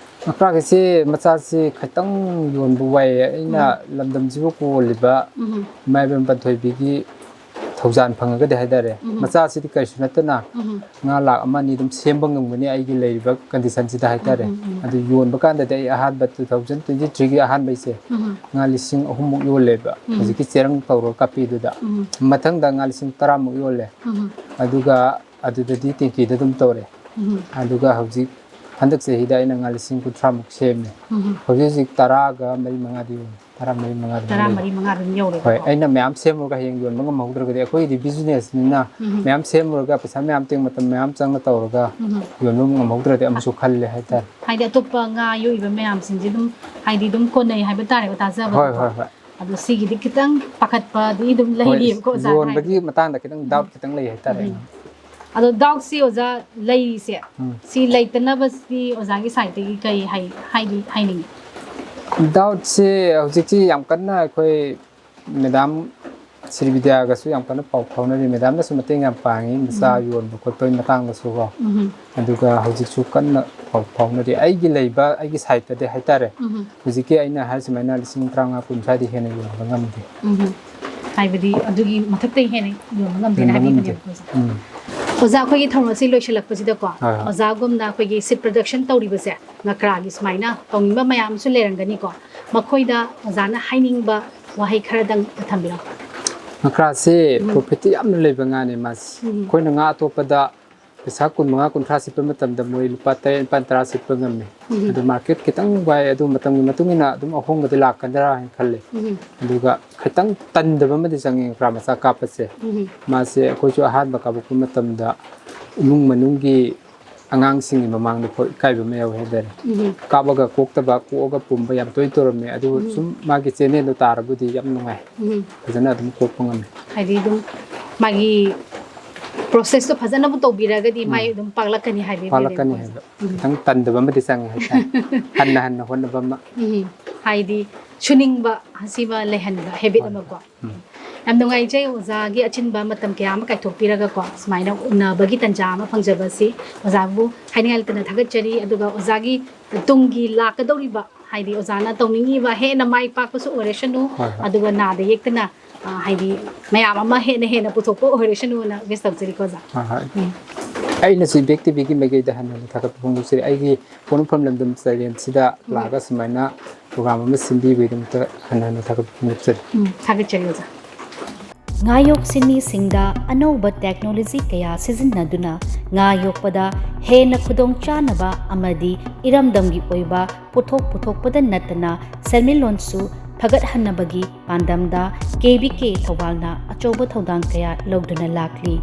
ꯉꯀ꯭ꯔꯥꯒꯤꯁꯦ ꯃꯆꯥꯁꯤ ꯈꯤꯇꯪ ꯌꯣꯟꯕ ꯋꯥꯏꯌꯦ꯫ ꯑꯩꯅ ꯎꯝ꯫ ꯂꯝꯗꯝꯁꯤꯕꯨ ꯀꯣꯜꯂꯤꯕ ꯎꯝ꯫ ꯏꯃꯥ ꯏꯕꯦꯝ ꯄꯟꯊꯣꯏꯕꯤꯒꯤ ꯊꯧꯖꯥꯜ ꯐꯪꯉꯒꯗꯤ ꯍꯥꯏꯇꯥꯔꯦ, ꯎꯝ꯫ ꯃꯆꯥꯁꯤꯗꯤ ꯀꯔꯤꯁꯨ ꯅꯠꯇꯅ ꯎꯝ꯫ ꯉꯥ ꯂꯥꯛ ꯑꯃ ꯑꯅꯤ ꯑꯗꯨꯝ ꯁꯦꯝꯕ ꯉꯝꯒꯅꯤ ꯑꯩꯒꯤ ꯂꯩꯔꯤꯕ ꯀꯟꯗꯤꯁꯟꯁꯤꯗ ꯍꯥꯏꯇꯥꯔꯦ꯫ ꯎꯝ, ꯎꯝ, ꯎꯝ꯫ ꯑꯗꯨ ꯌꯣꯟꯕ ꯀꯥꯟꯗꯗꯤ ꯑꯩ ꯑꯍꯥꯟꯕ two thousand twenty three ꯒꯤ ꯑꯍꯥꯟꯕꯩꯁꯦ ꯎꯝ꯫ ꯉꯥ ꯂꯤꯁꯤꯡ ꯑꯍꯨꯝꯃꯨꯛ ꯌꯣꯜꯂꯦꯕ, ꯎꯝ꯫ ꯍꯧꯖꯤꯛꯀꯤ ꯆꯦꯔꯪ ꯇꯧꯔꯒ ꯀꯥꯞꯄꯤꯗꯨꯗ꯫ ꯎꯝ꯫ ꯃꯊꯪꯗ ꯉꯥ ꯂꯤꯁꯤꯡ ꯇꯔꯥꯃꯨꯛ ꯌꯣꯜꯂꯦ꯫ ꯎꯝ꯫ ꯑꯗꯨꯒ ꯑꯗꯨꯗꯗꯤ ꯇꯦꯡꯀꯤꯗ ꯑꯗꯨꯝ ꯇꯧꯔꯦ꯫ ꯎꯝ꯫ ꯑꯗꯨꯒ ꯍꯧꯖꯤꯛ ꯍꯟꯗꯛ ꯆꯍꯤꯗ ꯑꯩꯅ ꯉꯥ ꯂꯤꯁꯤꯡ ꯀꯨꯟꯊ꯭ꯔꯥꯃꯨꯛ ꯁꯦꯝꯃꯦ꯫ ꯎꯝ꯫ ꯍꯧꯖꯤꯛ ꯍꯧꯖꯤꯛ ꯇꯔꯥꯒ ꯃꯔꯤ ꯃꯉꯥꯗꯤ ꯌꯣꯜꯂꯦ꯫ ꯇꯔꯥꯃꯔꯤ ꯃꯉꯥ ꯑꯗꯨꯝ ꯂꯩ꯫ ꯇꯔꯥꯃꯔꯤ ꯃꯉꯥ ꯑꯗꯨꯝ ꯌꯧꯔꯦꯕꯀꯣ꯫ ꯍꯣꯏ, ꯑꯩꯅ ꯃꯌꯥꯝ ꯁꯦꯝꯃꯨꯔꯒ ꯍꯌꯦꯡ ꯌꯣꯟꯕ ꯉꯝꯍꯧꯗ꯭ꯔꯒꯗꯤ, ꯑꯩꯈꯣꯏꯒꯤꯗꯤ ꯕꯤꯖꯤꯅꯦꯁꯅꯤꯅ ꯎꯝ꯫ ꯃꯌꯥꯝ ꯁꯦꯝꯃꯨꯔꯒ ꯄꯩꯁꯥ ꯃꯌꯥꯝ ꯇꯤꯡ ꯃꯇꯝ ꯃꯌꯥꯝ ꯆꯪꯅ ꯇꯧꯔꯒ ꯎꯝ꯫ ꯌꯣꯟꯕ ꯉꯝꯍꯧꯗ꯭ꯔꯗꯤ ꯑꯃꯨꯛꯁꯨ ꯈꯜꯂꯦ ꯍꯥꯏꯇꯥꯔꯦ꯫ ꯍꯥꯏꯗꯤ ꯑꯇꯣꯞꯄ ꯉꯥ ꯌꯣꯛꯏꯕ ꯃꯌꯥꯝꯁꯤꯡꯁꯦ ꯑꯗꯨꯝ ꯍꯥꯏꯗꯤ ꯑꯗꯨꯝ ꯀꯣꯟꯅꯩ ꯍꯥꯏꯕ ꯇꯥꯔꯦꯀꯣ, ꯇꯥꯖꯕꯗꯀꯣ꯫ ꯍꯣꯏ, ꯍꯣꯏ, ꯍꯣꯏ꯫ ꯑꯗꯣ ꯁꯤꯒꯤꯗꯤ ꯈꯤꯇꯪ ꯄꯥꯈꯠꯄꯗꯤ ꯑꯗꯨꯝ ꯍꯣꯏ, ꯂꯩꯔꯤꯕꯀꯣ ꯑꯣꯖꯥꯅ ꯌꯣꯟꯕꯒꯤ ꯍꯥꯏꯕꯗꯣ꯫ ꯃꯇꯥꯡꯗ ꯈꯤꯇꯪ ꯎꯝ꯫ ꯗꯥꯎꯠ ꯈꯤꯇꯪ ꯂꯩ ꯍꯥꯏꯇꯥꯔꯦ꯫ ꯎꯝ꯫ ꯑꯗꯣ ꯗꯥꯎꯠꯁꯤ ꯑꯣꯖꯥ ꯂꯩꯔꯤꯁꯦ, ꯎꯝ꯫ ꯁꯤ ꯂꯩꯇꯅꯕꯁꯤ ꯑꯣꯖꯥꯒꯤ ꯁꯥꯏꯠꯇꯒꯤ ꯀꯔꯤ ꯍꯥꯏ-, ꯍꯥꯏꯗꯤ ꯍꯥꯏꯅꯤꯡꯉꯤ? ꯗꯥꯎꯠꯁꯤ ꯍꯧꯖꯤꯛꯁꯤ ꯌꯥꯝ ꯀꯟꯅ ꯑꯩꯈꯣꯏ ꯃꯦꯗꯥꯝ ꯁ꯭ꯔꯤ ꯕꯤꯗ꯭ꯌꯥꯒꯁꯨ ꯌꯥꯝ ꯀꯟꯅ ꯄꯥꯎ ꯐꯥꯎꯅꯔꯤ꯫ ꯃꯦꯗꯥꯝꯅꯁꯨ ꯃꯇꯦꯡ ꯌꯥꯝ ꯄꯥꯡꯉꯤ, ꯃꯆꯥ ꯎꯝ꯫ ꯌꯣꯟꯕ ꯈꯣꯠꯄꯒꯤ ꯃꯇꯥꯡꯗꯁꯨꯀꯣ꯫ ꯎꯝ꯫ ꯑꯗꯨꯒ ꯍꯧꯖꯤꯛꯁꯨ ꯀꯟꯅ ꯄꯥꯎ ꯐꯥꯎꯅꯔꯤ꯫ ꯑꯩꯒꯤ ꯂꯩꯕ, ꯑꯩꯒꯤ ꯁꯥꯏꯠꯇꯗꯤ ꯍꯥꯏꯇꯥꯔꯦ, ꯎꯝ꯫ ꯍꯧꯖꯤꯛꯀꯤ ꯑꯩꯅ ꯍꯥꯏ ꯁꯨꯃꯥꯏꯅ ꯂꯤꯁꯤꯡ ꯇꯔꯥꯃꯉꯥ ꯀꯨꯟ ꯁ꯭ꯋꯥꯏꯗ ꯍꯦꯟꯅ ꯌꯣꯟꯕ ꯉꯝꯗꯦ꯫ ꯎꯝ꯫ ꯍꯥꯏꯕꯗꯤ ꯑꯗꯨꯒꯤ ꯃꯊꯛꯇꯩ ꯍꯦꯟꯅ ꯌꯣꯟꯕ ꯉꯝꯗꯦꯅ ꯌꯣꯟꯕ ꯉꯝꯗꯦ꯫ ꯍꯥꯏꯕꯤꯕꯅꯦꯕꯀꯣ ꯑꯣꯖꯥ꯫ ꯎꯝ꯫ ꯑꯣꯖꯥ, ꯑꯩꯈꯣꯏꯒꯤ ꯊꯧꯔꯝ ꯑꯁꯤ ꯂꯣꯏꯁꯤꯜꯂꯛꯄꯁꯤꯗꯀꯣ, ꯍꯣꯏ, ꯍꯣꯏ꯫ ꯑꯣꯖꯥꯒꯨꯝꯅ ꯑꯩꯈꯣꯏꯒꯤ seed production ꯇꯧꯔꯤꯕꯁꯦ, ꯉꯀ꯭ꯔꯥꯒꯤ ꯁꯨꯃꯥꯏꯅ ꯇꯧꯅꯤꯡꯕ ꯃꯌꯥꯝ ꯑꯃꯁꯨ ꯂꯩꯔꯝꯒꯅꯤꯀꯣ, ꯃꯈꯣꯏꯗ ꯑꯣꯖꯥꯅ ꯍꯥꯏꯅꯤꯡꯕ ꯋꯥꯍꯩ ꯈꯔꯗꯪ ꯊꯝꯕꯤꯔꯝꯃꯨ꯫ ꯉꯀ꯭ꯔꯥꯁꯦ ꯎꯝ꯫ ꯄ꯭ꯔꯣꯐꯤꯠꯇꯤ ꯌꯥꯝꯅ ꯂꯩꯕ ꯉꯥꯅꯤ ꯃꯥꯁꯦ꯫ ꯎꯝ꯫ ꯑꯩꯈꯣꯏꯅ ꯉꯥ ꯑꯇꯣꯞꯄꯗ ꯄꯩꯁꯥ ꯀꯨꯟ ꯃꯉꯥ ꯀꯨꯟꯊ꯭ꯔꯥ ꯁꯤꯠꯄ ꯃꯇꯝꯗ ꯃꯣꯏ ꯂꯨꯄꯥ ꯇꯔꯦꯠ ꯅꯤꯄꯥꯜ ꯇꯔꯥ ꯁꯤꯠꯄ ꯉꯝꯃꯤ꯫ ꯑꯗꯨ ꯃꯥꯔꯀꯦꯠ ꯈꯤꯇꯪ ꯋꯥꯏ, ꯑꯗꯨ ꯃꯇꯝꯒꯤ ꯃꯇꯨꯡ ꯏꯟꯅ ꯑꯗꯨꯝ ꯑꯍꯣꯡꯕꯗꯤ ꯂꯥꯛꯀꯗ꯭ꯔꯥ ꯍꯥꯏꯅ ꯈꯜꯂꯦ꯫ ꯑꯗꯨꯒ ꯈꯤꯇꯪ ꯇꯟꯗꯕ ꯑꯃꯗꯤ ꯆꯪꯉꯦ ꯉꯀ꯭ꯔꯥ ꯃꯆꯥ ꯀꯥꯞꯄꯁꯦ꯫ ꯃꯥꯁꯦ ꯑꯩꯈꯣꯏꯁꯨ ꯑꯍꯥꯟꯕ ꯀꯥꯞꯄꯛꯄ ꯃꯇꯝꯗ ꯏꯃꯨꯡ ꯃꯅꯨꯡꯒꯤ ꯑꯉꯥꯡꯁꯤꯡꯒꯤ ꯃꯃꯥꯡꯗ ꯐꯥꯎ ꯏꯀꯥꯏꯕ ꯑꯃ ꯌꯥꯎꯋꯦ ꯍꯥꯏꯇꯥꯔꯦ꯫ ꯀꯥꯞꯄꯒ ꯀꯣꯛꯇꯕ, ꯀꯣꯛꯑꯒ ꯄꯨꯝꯕ ꯌꯥꯝ ꯇꯣꯏꯅ ꯇꯧꯔꯝꯃꯦ꯫ ꯑꯗꯨꯕꯨ ꯁꯨꯝ ꯃꯥꯒꯤ ꯆꯦꯅꯦꯜꯗꯣ ꯇꯥꯔꯕꯨꯗꯤ ꯌꯥꯝ ꯅꯨꯡꯉꯥꯏ, ꯐꯖꯅ ꯑꯗꯨꯝ ꯀꯣꯛꯄ ꯉꯝꯃꯦ꯫ ꯍꯥꯏꯗꯤ ꯑꯗꯨꯝ ꯃꯥꯒꯤ ꯄ꯭ꯔꯣꯁꯦꯁꯇꯣ ꯐꯖꯅꯕꯨ ꯇꯧꯕꯤꯔꯒꯗꯤ ꯃꯥꯏ ꯑꯗꯨꯝ ꯄꯥꯛꯂꯛꯀꯅꯤ ꯍꯥꯏꯕꯒꯤ ꯄꯥꯛꯂꯛꯀꯅꯤ ꯋꯥꯔꯦꯞ ꯍꯥꯏꯕ ꯈꯤꯇꯪ ꯇꯟꯗꯕ ꯑꯃꯗꯤ ꯆꯪꯉꯦ ꯍꯥꯏꯇꯥꯔꯦ꯫ ꯍꯟꯅ ꯍꯟꯅ ꯍꯣꯠꯅꯕ ꯑꯃ꯫ ꯎꯝ, ꯍꯥꯏꯗꯤ ꯁꯨꯅꯤꯡꯕ ꯁꯤꯃ ꯂꯩꯍꯟꯕ ꯍꯦꯕꯤꯠ ꯑꯃꯀꯣ꯫ ꯎꯝ꯫ ꯌꯥꯝ ꯅꯨꯡꯉꯥꯏꯖꯩ ꯑꯣꯖꯥꯒꯤ ꯑꯆꯤꯟꯕ ꯃꯇꯝ ꯀꯌꯥ ꯑꯃ ꯀꯥꯏꯊꯣꯛꯄꯤꯔꯒꯀꯣ ꯁꯨꯃꯥꯏꯅ ꯎꯅꯕꯒꯤ ꯇꯥꯟꯖꯥ ꯑꯃ ꯐꯪꯖꯕꯁꯤ ꯑꯣꯖꯥꯕꯨ ꯍꯥꯏꯅꯤꯡꯉꯥꯏ ꯂꯩꯇꯅ ꯊꯥꯒꯠꯆꯔꯤ꯫ ꯑꯗꯨꯒ ꯑꯣꯖꯥꯒꯤ ꯇꯨꯡꯒꯤ ꯂꯥꯛꯀꯗꯧꯔꯤꯕ ꯍꯥꯏꯗꯤ ꯑꯣꯖꯥꯅ ꯇꯧꯅꯤꯡꯉꯤꯕ ꯍꯦꯟꯅ ꯃꯥꯏ ꯄꯥꯛꯄꯁꯨ ꯑꯣꯏꯔꯁꯅꯨ꯫ ꯍꯣꯏ, ꯍꯣꯏ꯫ ꯑꯗꯨꯒ ꯅꯥꯗ ꯌꯦꯛꯇꯅ ꯑ, ꯍꯥꯏꯗꯤ ꯃꯌꯥꯝ ꯑꯃ ꯍꯦꯟꯅ ꯍꯦꯟꯅ ꯄꯨꯊꯣꯛꯄ ꯑꯣꯏꯔꯁꯅꯨꯅ ꯋꯤꯁ ꯇꯧꯖꯔꯤꯀꯣ ꯑꯣꯖꯥ꯫ ꯍꯣꯏ, ꯍꯣꯏ꯫ ꯎꯝ꯫ ꯑꯩꯅꯁꯨ ꯏꯝꯄꯦꯛ ꯇꯤꯚꯤꯒꯤ ꯃꯥꯏꯀꯩꯗ ꯍꯟꯅ ꯍꯟꯅ ꯊꯥꯒꯠꯄ ꯐꯣꯡꯗꯣꯛꯆꯔꯤ꯫ ꯑꯩꯒꯤ ꯄꯣꯛꯅꯐꯝ ꯂꯝꯗꯝ ꯆꯥꯏꯔꯦꯟꯁꯤꯗ ꯂꯥꯛꯑꯒ ꯁꯨꯃꯥꯏꯅ ꯄ꯭ꯔꯣꯒ꯭ꯔꯥꯝ ꯑꯃ ꯁꯤꯟꯕꯤꯕꯒꯤꯗꯃꯛꯇ ꯍꯟꯅ ꯍꯟꯅ ꯊꯥꯒꯠꯄ ꯐꯣꯡꯗꯣꯛꯆꯔꯤ꯫ ꯎꯝ, ꯊꯥꯒꯠꯆꯔꯤ ꯑꯣꯖꯥ꯫ ꯉꯥ ꯌꯣꯛ ꯁꯤꯟꯃꯤꯁꯤꯡꯗ ꯑꯅꯧꯕ ꯇꯦꯛꯅꯣꯂꯣꯖꯤ ꯀꯌꯥ ꯁꯤꯖꯤꯟꯅꯗꯨꯅ ꯉꯥ ꯌꯣꯛꯄꯗ ꯍꯦꯟꯅ ꯈꯨꯗꯣꯡꯆꯥꯅꯕ ꯑꯃꯗꯤ ꯏꯔꯝꯗꯝꯒꯤ ꯑꯣꯏꯕ ꯄꯣꯠꯊꯣꯛ ꯄꯨꯊꯣꯛꯄꯗ ꯅꯠꯇꯅ ꯁꯦꯟꯃꯤꯠꯂꯣꯟꯁꯨ ꯐꯒꯠꯍꯟꯅꯕꯒꯤ ꯄꯥꯟꯗꯝꯗ ꯀꯦ ꯚꯤ ꯀꯦ ꯊꯧꯕꯥꯜꯅ ꯑꯆꯧꯕ ꯊꯧꯗꯥꯡ ꯀꯌꯥ ꯂꯧꯗꯨꯅ ꯂꯥꯛꯂꯤ꯫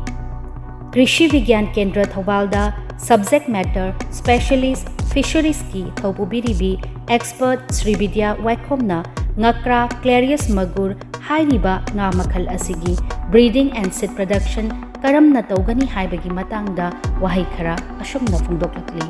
ꯀ꯭ꯔꯤꯁꯤ ꯕꯤꯒ꯭ꯌꯥꯟ ꯀꯦꯟꯗ꯭ꯔ ꯊꯧꯕꯥꯜꯗ ꯁꯕꯖꯦꯛ ꯃꯦꯇꯔ ꯁ꯭ꯄꯦꯁꯤꯌꯦꯂꯤꯁ꯭ꯠ ꯐꯤꯁꯔꯤꯁꯀꯤ ꯊꯧꯄꯨꯕꯤꯔꯤꯕꯤ ꯑꯦꯛꯁꯄꯔꯠ ꯁ꯭ꯔꯤꯕꯤꯗ꯭ꯌꯥ ꯋꯥꯏꯈꯣꯝꯅ ꯉꯀ꯭ꯔꯥ, ꯀ꯭ꯂꯦꯔꯤꯌꯁ ꯃꯒꯨꯔ ꯍꯥꯏꯔꯤꯕ ꯉꯥ ꯃꯈꯜ ꯑꯁꯤꯒꯤ breeding and seed production ꯀꯔꯝꯅ ꯇꯧꯒꯅꯤ ꯍꯥꯏꯕꯒꯤ ꯃꯇꯥꯡꯗ ꯋꯥꯍꯩ ꯈꯔ ꯑꯁꯨꯝꯅ ꯐꯣꯡꯗꯣꯛꯂꯛꯂꯤ꯫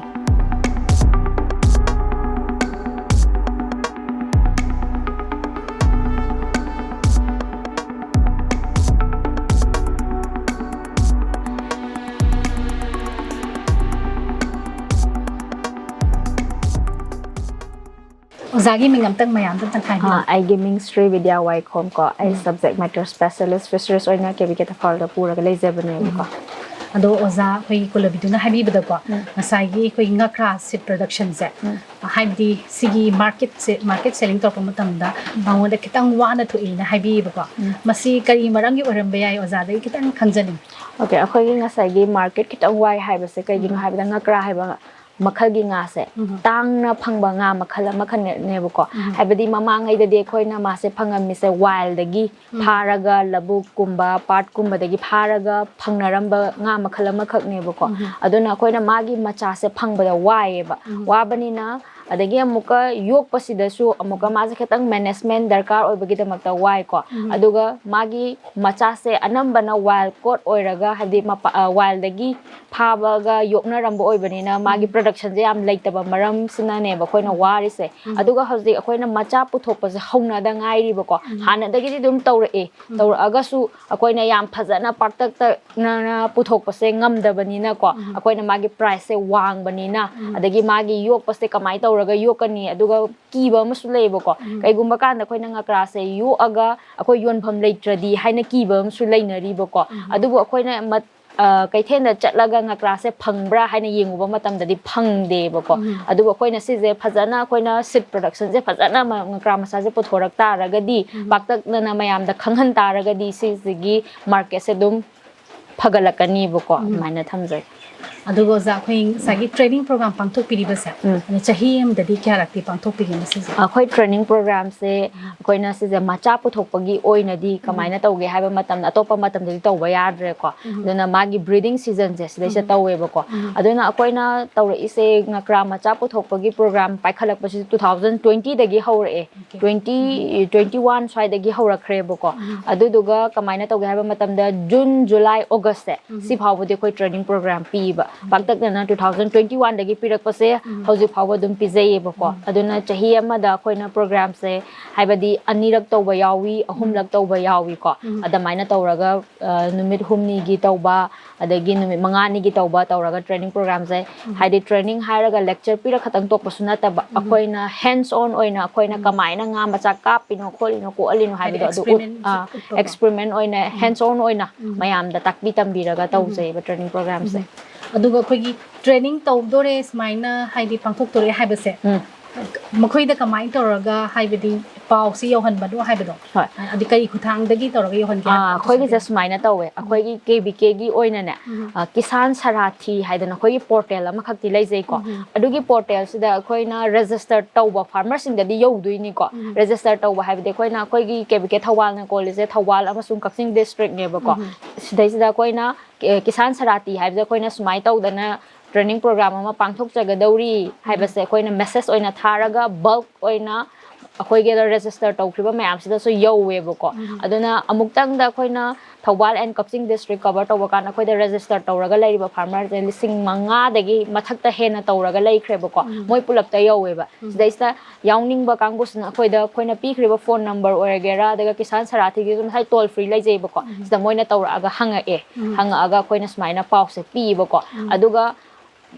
ꯑꯣꯖꯥꯒꯤ ꯃꯤꯡ ꯑꯝꯇꯪ ꯃꯌꯥꯝꯗ ꯑꯝꯇꯪ ꯍꯥꯏꯕꯤꯌꯨ꯫ ꯑꯥ, ꯑꯩꯒꯤ ꯃꯤꯡ ꯁ꯭ꯔꯤ ꯕꯤꯗ꯭ꯌꯥ ꯋꯥꯏꯈꯣꯝ ꯀꯣ꯫ ꯑꯩ ꯁꯕꯖꯦꯛ ꯃꯦꯇꯔ ꯁ꯭ꯄꯦꯁꯤꯌꯦꯂꯤꯁ꯭ꯠ ꯐꯤꯁꯔꯤꯁ ꯑꯣꯏꯅ ꯀꯦ ꯚꯤ ꯀꯦ ꯊꯧꯕꯥꯜꯗ ꯄꯨꯔꯒ ꯂꯩꯖꯕꯅꯦꯕꯀꯣ꯫ ꯑꯗꯣ ꯑꯣꯖꯥ, ꯑꯩꯈꯣꯏꯒꯤ ꯀꯨꯂꯕꯤꯗꯨꯅ ꯍꯥꯏꯕꯤꯕꯗꯀꯣ, ꯎꯝ. ꯉꯁꯥꯏꯒꯤ ꯑꯩꯈꯣꯏꯒꯤ ꯉꯀ꯭ꯔꯥ seed productionꯁꯦ, ꯎꯝ. ꯍꯥꯏꯕꯗꯤ ꯁꯤꯒꯤ marketꯁꯦ, market selling ꯇꯧꯔꯛꯄ ꯃꯇꯝꯗ ꯃꯉꯣꯟꯗ ꯈꯤꯇꯪ ꯋꯥꯅ ꯊꯣꯛꯏꯅ ꯍꯥꯏꯕꯤꯌꯦꯕꯀꯣ, ꯎꯝ. ꯃꯁꯤ ꯀꯔꯤ ꯃꯔꯝꯒꯤ ꯑꯣꯏꯔꯝꯕ ꯌꯥꯏ, ꯑꯣꯖꯥꯗꯒꯤ ꯈꯤꯇꯪ ꯈꯪꯖꯅꯤꯡꯉꯤ꯫ Okay, ꯑꯩꯈꯣꯏꯒꯤ ꯉꯁꯥꯏꯒꯤ market ꯈꯤꯇꯪ ꯋꯥꯏ ꯍꯥꯏꯕꯁꯦ ꯀꯩꯒꯤꯅꯣ ꯎꯝ. ꯍꯥꯏꯕꯗ ꯉꯀ꯭ꯔꯥ ꯍꯥꯏꯕ ꯃꯈꯜꯒꯤ ꯉꯥꯁꯦ ꯎꯝ. ꯇꯥꯡꯅ ꯐꯪꯕ ꯉꯥ ꯃꯈꯜ ꯑꯃꯈꯛꯅꯦꯕꯀꯣ꯫ ꯎꯝ. ꯍꯥꯏꯕꯗꯤ ꯃꯃꯥꯡꯉꯩꯗꯗꯤ ꯑꯩꯈꯣꯏꯅ ꯃꯥꯁꯦ ꯐꯪꯉꯝꯃꯤꯁꯦ wildꯗꯒꯤ ꯎꯝ. ꯐꯥꯔꯒ, ꯂꯧꯕꯨꯛꯀꯨꯝꯕ, ꯄꯥꯠꯀꯨꯝꯕꯗꯒꯤ ꯐꯥꯔꯒ ꯐꯪꯅꯔꯝꯕ ꯉꯥ ꯃꯈꯜ ꯑꯃꯈꯛꯅꯦꯕꯀꯣ꯫ ꯎꯝ. ꯑꯗꯨꯅ ꯑꯩꯈꯣꯏꯅ ꯃꯥꯒꯤ ꯃꯆꯥꯁꯦ ꯐꯪꯕꯗ ꯋꯥꯏꯌꯦꯕ꯫ ꯎꯝ. ꯋꯥꯕꯅꯤꯅ, ꯑꯗꯒꯤ ꯑꯃꯨꯛꯀ ꯌꯣꯛꯄꯁꯤꯗꯁꯨ ꯑꯃꯨꯛꯀ ꯃꯥꯁꯦ ꯈꯤꯇꯪ management ꯗꯔꯀꯥꯔ ꯑꯣꯏꯕꯒꯤꯗꯃꯛꯇ ꯋꯥꯏꯀꯣ꯫ ꯎꯝ. ꯑꯗꯨꯒ ꯃꯥꯒꯤ ꯃꯆꯥꯁꯦ ꯑꯅꯝꯕꯅ wild caught ꯑꯣꯏꯔꯒ, ꯍꯥꯏꯕꯗꯤ ꯃꯄꯥ-, ꯑ, wildꯗꯒꯤ ꯐꯥꯕꯒ ꯌꯣꯛꯅꯔꯝꯕ ꯑꯣꯏꯕꯅꯤꯅ ꯃꯥꯒꯤ ꯎꯝ. productionꯁꯦ ꯌꯥꯝ ꯂꯩꯇꯕ ꯃꯔꯝꯁꯤꯅꯅꯦꯕ ꯑꯩꯈꯣꯏꯅ ꯎꯝ. ꯋꯥꯔꯤꯁꯦ꯫ ꯎꯝ. ꯑꯗꯨꯒ ꯍꯧꯖꯤꯛ ꯑꯩꯈꯣꯏꯅ ꯃꯆꯥ ꯄꯨꯊꯣꯛꯄꯁꯦ ꯍꯧꯅꯗ ꯉꯥꯏꯔꯤꯕꯀꯣ꯫ ꯎꯝ. ꯍꯥꯟꯅꯗꯒꯤꯗꯤ ꯑꯗꯨꯝ ꯇꯧꯔꯛꯑꯦ꯫ ꯎꯝ. ꯇꯧꯔꯛꯑꯒꯁꯨ ꯑꯩꯈꯣꯏꯅ ꯌꯥꯝ ꯐꯖꯅ ꯄꯥꯛꯇꯛꯅꯅ ꯄꯨꯊꯣꯛꯄꯁꯦ ꯉꯝꯗꯕꯅꯤꯅꯀꯣ, ꯎꯝ. ꯑꯩꯈꯣꯏꯅ ꯃꯥꯒꯤ priceꯁꯦ ꯋꯥꯡꯕꯅꯤꯅ, ꯎꯝ. ꯑꯗꯒꯤ ꯃꯥꯒꯤ ꯌꯣꯛꯄꯁꯦ ꯀꯃꯥꯏꯅ ꯇꯧꯔꯒ ꯌꯣꯛꯀꯅꯤ, ꯑꯗꯨꯒ ꯀꯤꯕ ꯑꯃꯁꯨ ꯂꯩꯌꯦꯕꯀꯣ꯫ ꯎꯝ. ꯀꯩꯒꯨꯝꯕ ꯀꯥꯟꯗ ꯑꯩꯈꯣꯏꯅ ꯉꯀ꯭ꯔꯥꯁꯦ ꯌꯣꯛꯑꯒ ꯑꯩꯈꯣꯏ ꯌꯣꯟꯐꯝ ꯂꯩꯇ꯭ꯔꯗꯤ ꯍꯥꯏꯅ ꯀꯤꯕ ꯑꯃꯁꯨ ꯂꯩꯅꯔꯤꯕꯀꯣ꯫ ꯎꯝ. ꯑꯗꯨꯕꯨ ꯑꯩꯈꯣꯏꯅ ꯃꯠ-, ꯑ, ꯀꯩꯊꯦꯜꯗ ꯆꯠꯂꯒ ꯉꯀ꯭ꯔꯥꯁꯦ ꯐꯪꯕ꯭ꯔꯥ ꯍꯥꯏꯅ ꯌꯦꯡꯉꯨꯕ ꯃꯇꯝꯗꯗꯤ ꯐꯪꯗꯦꯕꯀꯣ꯫ ꯎꯝ. ꯑꯗꯨꯕꯨ ꯑꯩꯈꯣꯏꯅ ꯁꯤꯁꯦ ꯐꯖꯅ, ꯑꯩꯈꯣꯏꯅ seed productionꯁꯦ ꯐꯖꯅ ꯃ-, ꯉꯀ꯭ꯔꯥ ꯃꯆꯥꯁꯦ ꯄꯨꯊꯣꯔꯛ ꯇꯥꯔꯒꯗꯤ, ꯎꯝ. ꯄꯥꯛꯇꯛꯅꯅ ꯃꯌꯥꯝꯗ ꯈꯪꯍꯟ ꯇꯥꯔꯒꯗꯤ ꯁꯤꯁꯤꯒꯤ marketꯁꯦ ꯑꯗꯨꯝ ꯐꯒꯠꯂꯛꯀꯅꯤꯕꯀꯣ꯫ ꯎꯝ. ꯑꯗꯨꯃꯥꯏꯅ ꯊꯝꯖꯒꯦ꯫ ꯑꯗꯨꯒ ꯑꯣꯖꯥ, ꯑꯩꯈꯣꯏ ꯉꯁꯥꯏꯒꯤ training program ꯄꯥꯡꯊꯣꯛꯄꯤꯔꯤꯕꯁꯦ, ꯎꯝ. ꯑꯗꯣ ꯆꯍꯤ ꯑꯃꯗꯗꯤ ꯀꯌꯥꯔꯛꯇꯤ ꯄꯥꯡꯊꯣꯛꯄꯤꯒꯦ ꯃꯁꯤꯁꯦ? ꯑꯩꯈꯣꯏ training programꯁꯦ ꯑꯩꯈꯣꯏꯅ ꯁꯤꯁꯦ ꯃꯆꯥ ꯄꯨꯊꯣꯛꯄꯒꯤ ꯑꯣꯏꯅꯗꯤ ꯀꯃꯥꯏꯅ ꯇꯧꯒꯦ ꯍꯥꯏꯕ ꯃꯇꯝꯗ, ꯑꯇꯣꯞꯄ ꯃꯇꯝꯗꯗꯤ ꯇꯧꯕ ꯌꯥꯗ꯭ꯔꯦꯀꯣ꯫ ꯎꯝ. ꯑꯗꯨꯅ ꯃꯥꯒꯤ breeding seasonꯁꯦ ꯁꯤꯗꯩꯁꯤꯗ ꯎꯝ. ꯇꯧꯋꯦꯕꯀꯣ꯫ ꯎꯝ. ꯑꯗꯨꯅ ꯑꯩꯈꯣꯏꯅ ꯇꯧꯔꯛꯏꯁꯦ ꯉꯀ꯭ꯔꯥ ꯃꯆꯥ ꯄꯨꯊꯣꯛꯄꯒꯤ program ꯄꯥꯏꯈꯠꯂꯛꯄꯁꯤ two thousand twentyꯗꯒꯤ ꯍꯧꯔꯛꯑꯦ꯫ Okay. Twenty, twenty one ꯁ꯭ꯋꯥꯏꯗꯒꯤ ꯍꯧꯔꯛꯈ꯭ꯔꯦꯕꯀꯣ꯫ ꯎꯝ. ꯑꯗꯨꯗꯨꯒ ꯀꯃꯥꯏꯅ ꯇꯧꯒꯦ ꯍꯥꯏꯕ ꯃꯇꯝꯗ June, July, Augustꯁꯦ, ꯎꯝ. ꯁꯤ ꯐꯥꯎꯕꯗꯤ ꯑꯩꯈꯣꯏ training program ꯄꯤꯕ꯫ ꯄꯥꯛꯇꯛꯅꯅ two thousand twenty one ꯗꯒꯤ ꯄꯤꯔꯛꯄꯁꯦ ꯍꯧꯖꯤꯛ ꯐꯥꯎꯕ ꯑꯗꯨꯝ ꯄꯤꯖꯩꯌꯦꯕꯀꯣ꯫ ꯑꯗꯨꯅ ꯆꯍꯤ ꯑꯃꯗ ꯑꯩꯈꯣꯏꯅ ꯄ꯭ꯔꯣꯒ꯭ꯔꯥꯝꯁꯦ ꯍꯥꯏꯕꯗꯤ ꯑꯅꯤꯔꯛ ꯇꯧꯕ ꯌꯥꯎꯏ, ꯑꯍꯨꯝꯂꯛ ꯇꯧꯕ ꯌꯥꯎꯏꯀꯣ꯫ ꯑꯗꯨꯃꯥꯏꯅ ꯇꯧꯔꯒ ꯑ, ꯅꯨꯃꯤꯠ ꯍꯨꯝꯅꯤꯒꯤ ꯇꯧꯕ, ꯑꯗꯒꯤ ꯅꯨꯃꯤꯠ ꯃꯉꯥꯅꯤꯒꯤ ꯇꯧꯕ ꯇꯧꯔꯒ ꯇ꯭ꯔꯦꯅꯤꯡ ꯄ꯭ꯔꯣꯒ꯭ꯔꯥꯝꯁꯦ, ꯍꯥꯏꯗꯤ ꯇ꯭ꯔꯦꯅꯤꯡ ꯍꯥꯏꯔꯒ ꯂꯦꯛꯆꯔ ꯄꯤꯔ ꯈꯛꯇꯪ ꯇꯣꯛꯄꯁꯨ ꯅꯠꯇꯕ, ꯑꯩꯈꯣꯏꯅ ꯍꯦꯟꯁ ꯑꯣꯟ ꯑꯣꯏꯅ ꯑꯩꯈꯣꯏꯅ ꯀꯃꯥꯏꯅ ꯉꯥ ꯃꯆꯥ ꯀꯥꯞꯄꯤꯅꯣ ꯈꯣꯠꯂꯤꯅꯣ ꯀꯣꯛꯍꯜꯂꯤꯅꯣ ꯍꯥꯏꯕꯗꯣ ꯑꯗꯨ ꯑꯦꯛꯁꯄꯦꯔꯤꯃꯦꯟ ꯑꯣꯏꯅ ꯍꯦꯟꯁ ꯑꯣꯟ ꯑꯣꯏꯅ ꯃꯌꯥꯝꯗ ꯇꯥꯛꯄꯤ ꯇꯝꯕꯤꯔꯒ ꯇꯧꯖꯩꯕ ꯇ꯭ꯔꯦꯅꯤꯡ ꯄ꯭ꯔꯣꯒ꯭ꯔꯥꯝꯁꯦ꯫ ꯑꯗꯨꯒ ꯑꯩꯈꯣꯏꯒꯤ ꯇ꯭ꯔꯦꯅꯤꯡ ꯇꯧꯗꯣꯔꯦ, ꯁꯨꯃꯥꯏꯅ ꯍꯥꯏꯗꯤ ꯄꯥꯡꯊꯣꯛꯇꯣꯔꯦ ꯍꯥꯏꯕꯁꯦ, ꯎꯝ꯫ ꯃꯈꯣꯏꯗ ꯀꯃꯥꯏꯅ ꯇꯧꯔꯒ ꯍꯥꯏꯕꯗꯤ ꯄꯥꯎꯁꯤ ꯌꯧꯍꯟꯕꯅꯣ ꯍꯥꯏꯕꯗꯣ? ꯍꯣꯏ꯫ ꯍꯥꯏꯗꯤ ꯀꯔꯤ ꯈꯨꯊꯥꯡꯗꯒꯤ ꯇꯧꯔꯒ ꯌꯧꯍꯟꯒꯦ ꯑꯥ, ꯍꯥꯏꯕꯗꯣ? ꯑꯩꯈꯣꯏꯒꯤꯁꯦ ꯁꯨꯃꯥꯏꯅ ꯇꯧꯋꯦ, ꯑꯩꯈꯣꯏꯒꯤ ꯀꯦ ꯕꯤ ꯀꯦꯒꯤ ꯑꯣꯏꯅꯅꯦ, ꯎꯝ꯫ ꯑ, ꯀꯤꯁꯥꯟ ꯁꯥꯔꯥꯊꯤ ꯍꯥꯏꯗꯅ ꯑꯩꯈꯣꯏꯒꯤ ꯄꯣꯔꯇꯦꯜ ꯑꯃꯈꯛꯇꯤ ꯂꯩꯖꯩꯀꯣ꯫ ꯎꯝ꯫ ꯑꯗꯨꯒꯤ ꯄꯣꯔꯇꯦꯜꯁꯤꯗ ꯑꯩꯈꯣꯏꯅ ꯔꯦꯖꯤꯁꯇꯔ ꯇꯧꯕ ꯐꯥꯔꯃꯔꯁꯤꯡꯗꯗꯤ ꯌꯧꯗꯣꯏꯅꯤꯀꯣ꯫ ꯎꯝ꯫ ꯔꯦꯖꯤꯁꯇꯔ ꯇꯧꯕ ꯍꯥꯏꯕꯗꯤ ꯑꯩꯈꯣꯏꯅ, ꯑꯩꯈꯣꯏꯒꯤ ꯀꯦ ꯕꯤ ꯀꯦ ꯊꯧꯕꯥꯜꯅ ꯀꯣꯜꯂꯤꯁꯦ ꯊꯧꯕꯥꯜ ꯑꯃꯁꯨꯡ ꯀꯛꯆꯤꯡ ꯗꯤꯁꯇ꯭ꯔꯤꯛꯅꯦꯕꯀꯣ꯫ ꯎꯝ꯫ ꯁꯤꯗꯩꯁꯤꯗ ꯑꯩꯈꯣꯏꯅ, ꯑꯦ, ꯀꯤꯁꯥꯟ ꯁꯥꯔꯥꯊꯤ ꯍꯥꯏꯕꯁꯦ ꯑꯩꯈꯣꯏꯅ ꯁꯨꯃꯥꯏꯅ ꯇꯧꯗꯅ ꯇ꯭ꯔꯦꯅꯤꯡ ꯄ꯭ꯔꯣꯒ꯭ꯔꯥꯝ ꯑꯃ ꯄꯥꯡꯊꯣꯛꯆꯒꯗꯧꯔꯤ ꯍꯥꯏꯕꯁꯦ ꯑꯩꯈꯣꯏꯅ ꯃꯦꯁꯦꯖ ꯑꯣꯏꯅ ꯊꯥꯔꯒ ꯕꯜꯛ ꯑꯣꯏꯅ ꯑꯩꯈꯣꯏꯒꯤ ꯔꯦꯖꯤꯁꯇꯔ ꯇꯧꯈ꯭ꯔꯤꯕ ꯃꯌꯥꯝꯁꯤꯗꯁꯨ ꯌꯧꯋꯦꯕꯀꯣ꯫ ꯎꯝ꯫ ꯑꯗꯨꯅ ꯑꯃꯨꯛꯇꯪꯗ ꯑꯩꯈꯣꯏꯅ Thoubal and Kakching district cover ꯇꯧꯕ ꯀꯥꯟꯗ ꯑꯩꯈꯣꯏꯗ ꯔꯦꯖꯤꯁꯇꯔ ꯇꯧꯔꯒ ꯂꯩꯔꯤꯕ ꯐꯥꯔꯃꯔꯁꯦ ꯂꯤꯁꯤꯡ ꯃꯉꯥꯗꯒꯤ ꯃꯊꯛꯇ ꯍꯦꯟꯅ ꯇꯧꯔꯒ ꯂꯩꯈ꯭ꯔꯦꯕꯀꯣ꯫ ꯎꯝ꯫ ꯃꯣꯏ ꯄꯨꯂꯞꯇ ꯌꯧꯋꯦꯕ꯫ ꯎꯝ꯫ ꯁꯤꯗꯩꯁꯤꯗ ꯌꯥꯎꯅꯤꯡꯕ ꯀꯥꯡꯕꯨꯁꯤꯅ ꯑꯩꯈꯣꯏꯗ, ꯑꯩꯈꯣꯏꯅ ꯄꯤꯈ꯭ꯔꯤꯕ ꯐꯣꯟ ꯅꯝꯕꯔ ꯑꯣꯏꯔꯒꯦꯔꯥ, ꯑꯗꯨꯒ ꯀꯤꯁꯥꯟ ꯁꯥꯔꯥꯊꯤꯒꯤꯁꯨ ꯉꯁꯥꯏ ꯇꯣꯜ ꯐ꯭ꯔꯤ ꯂꯩꯖꯩꯕꯀꯣ꯫ ꯎꯝ꯫ ꯁꯤꯗ ꯃꯣꯏꯅ ꯇꯧꯔꯛꯑꯒ ꯍꯪꯉꯛꯑꯦ꯫ ꯎꯝ꯫ ꯍꯪꯉꯛꯑꯒ ꯑꯩꯈꯣꯏꯅ ꯁꯨꯃꯥꯏꯅ ꯄꯥꯎꯁꯦ ꯄꯤꯌꯦꯕꯀꯣ꯫ ꯎꯝ꯫ ꯑꯗꯨꯒ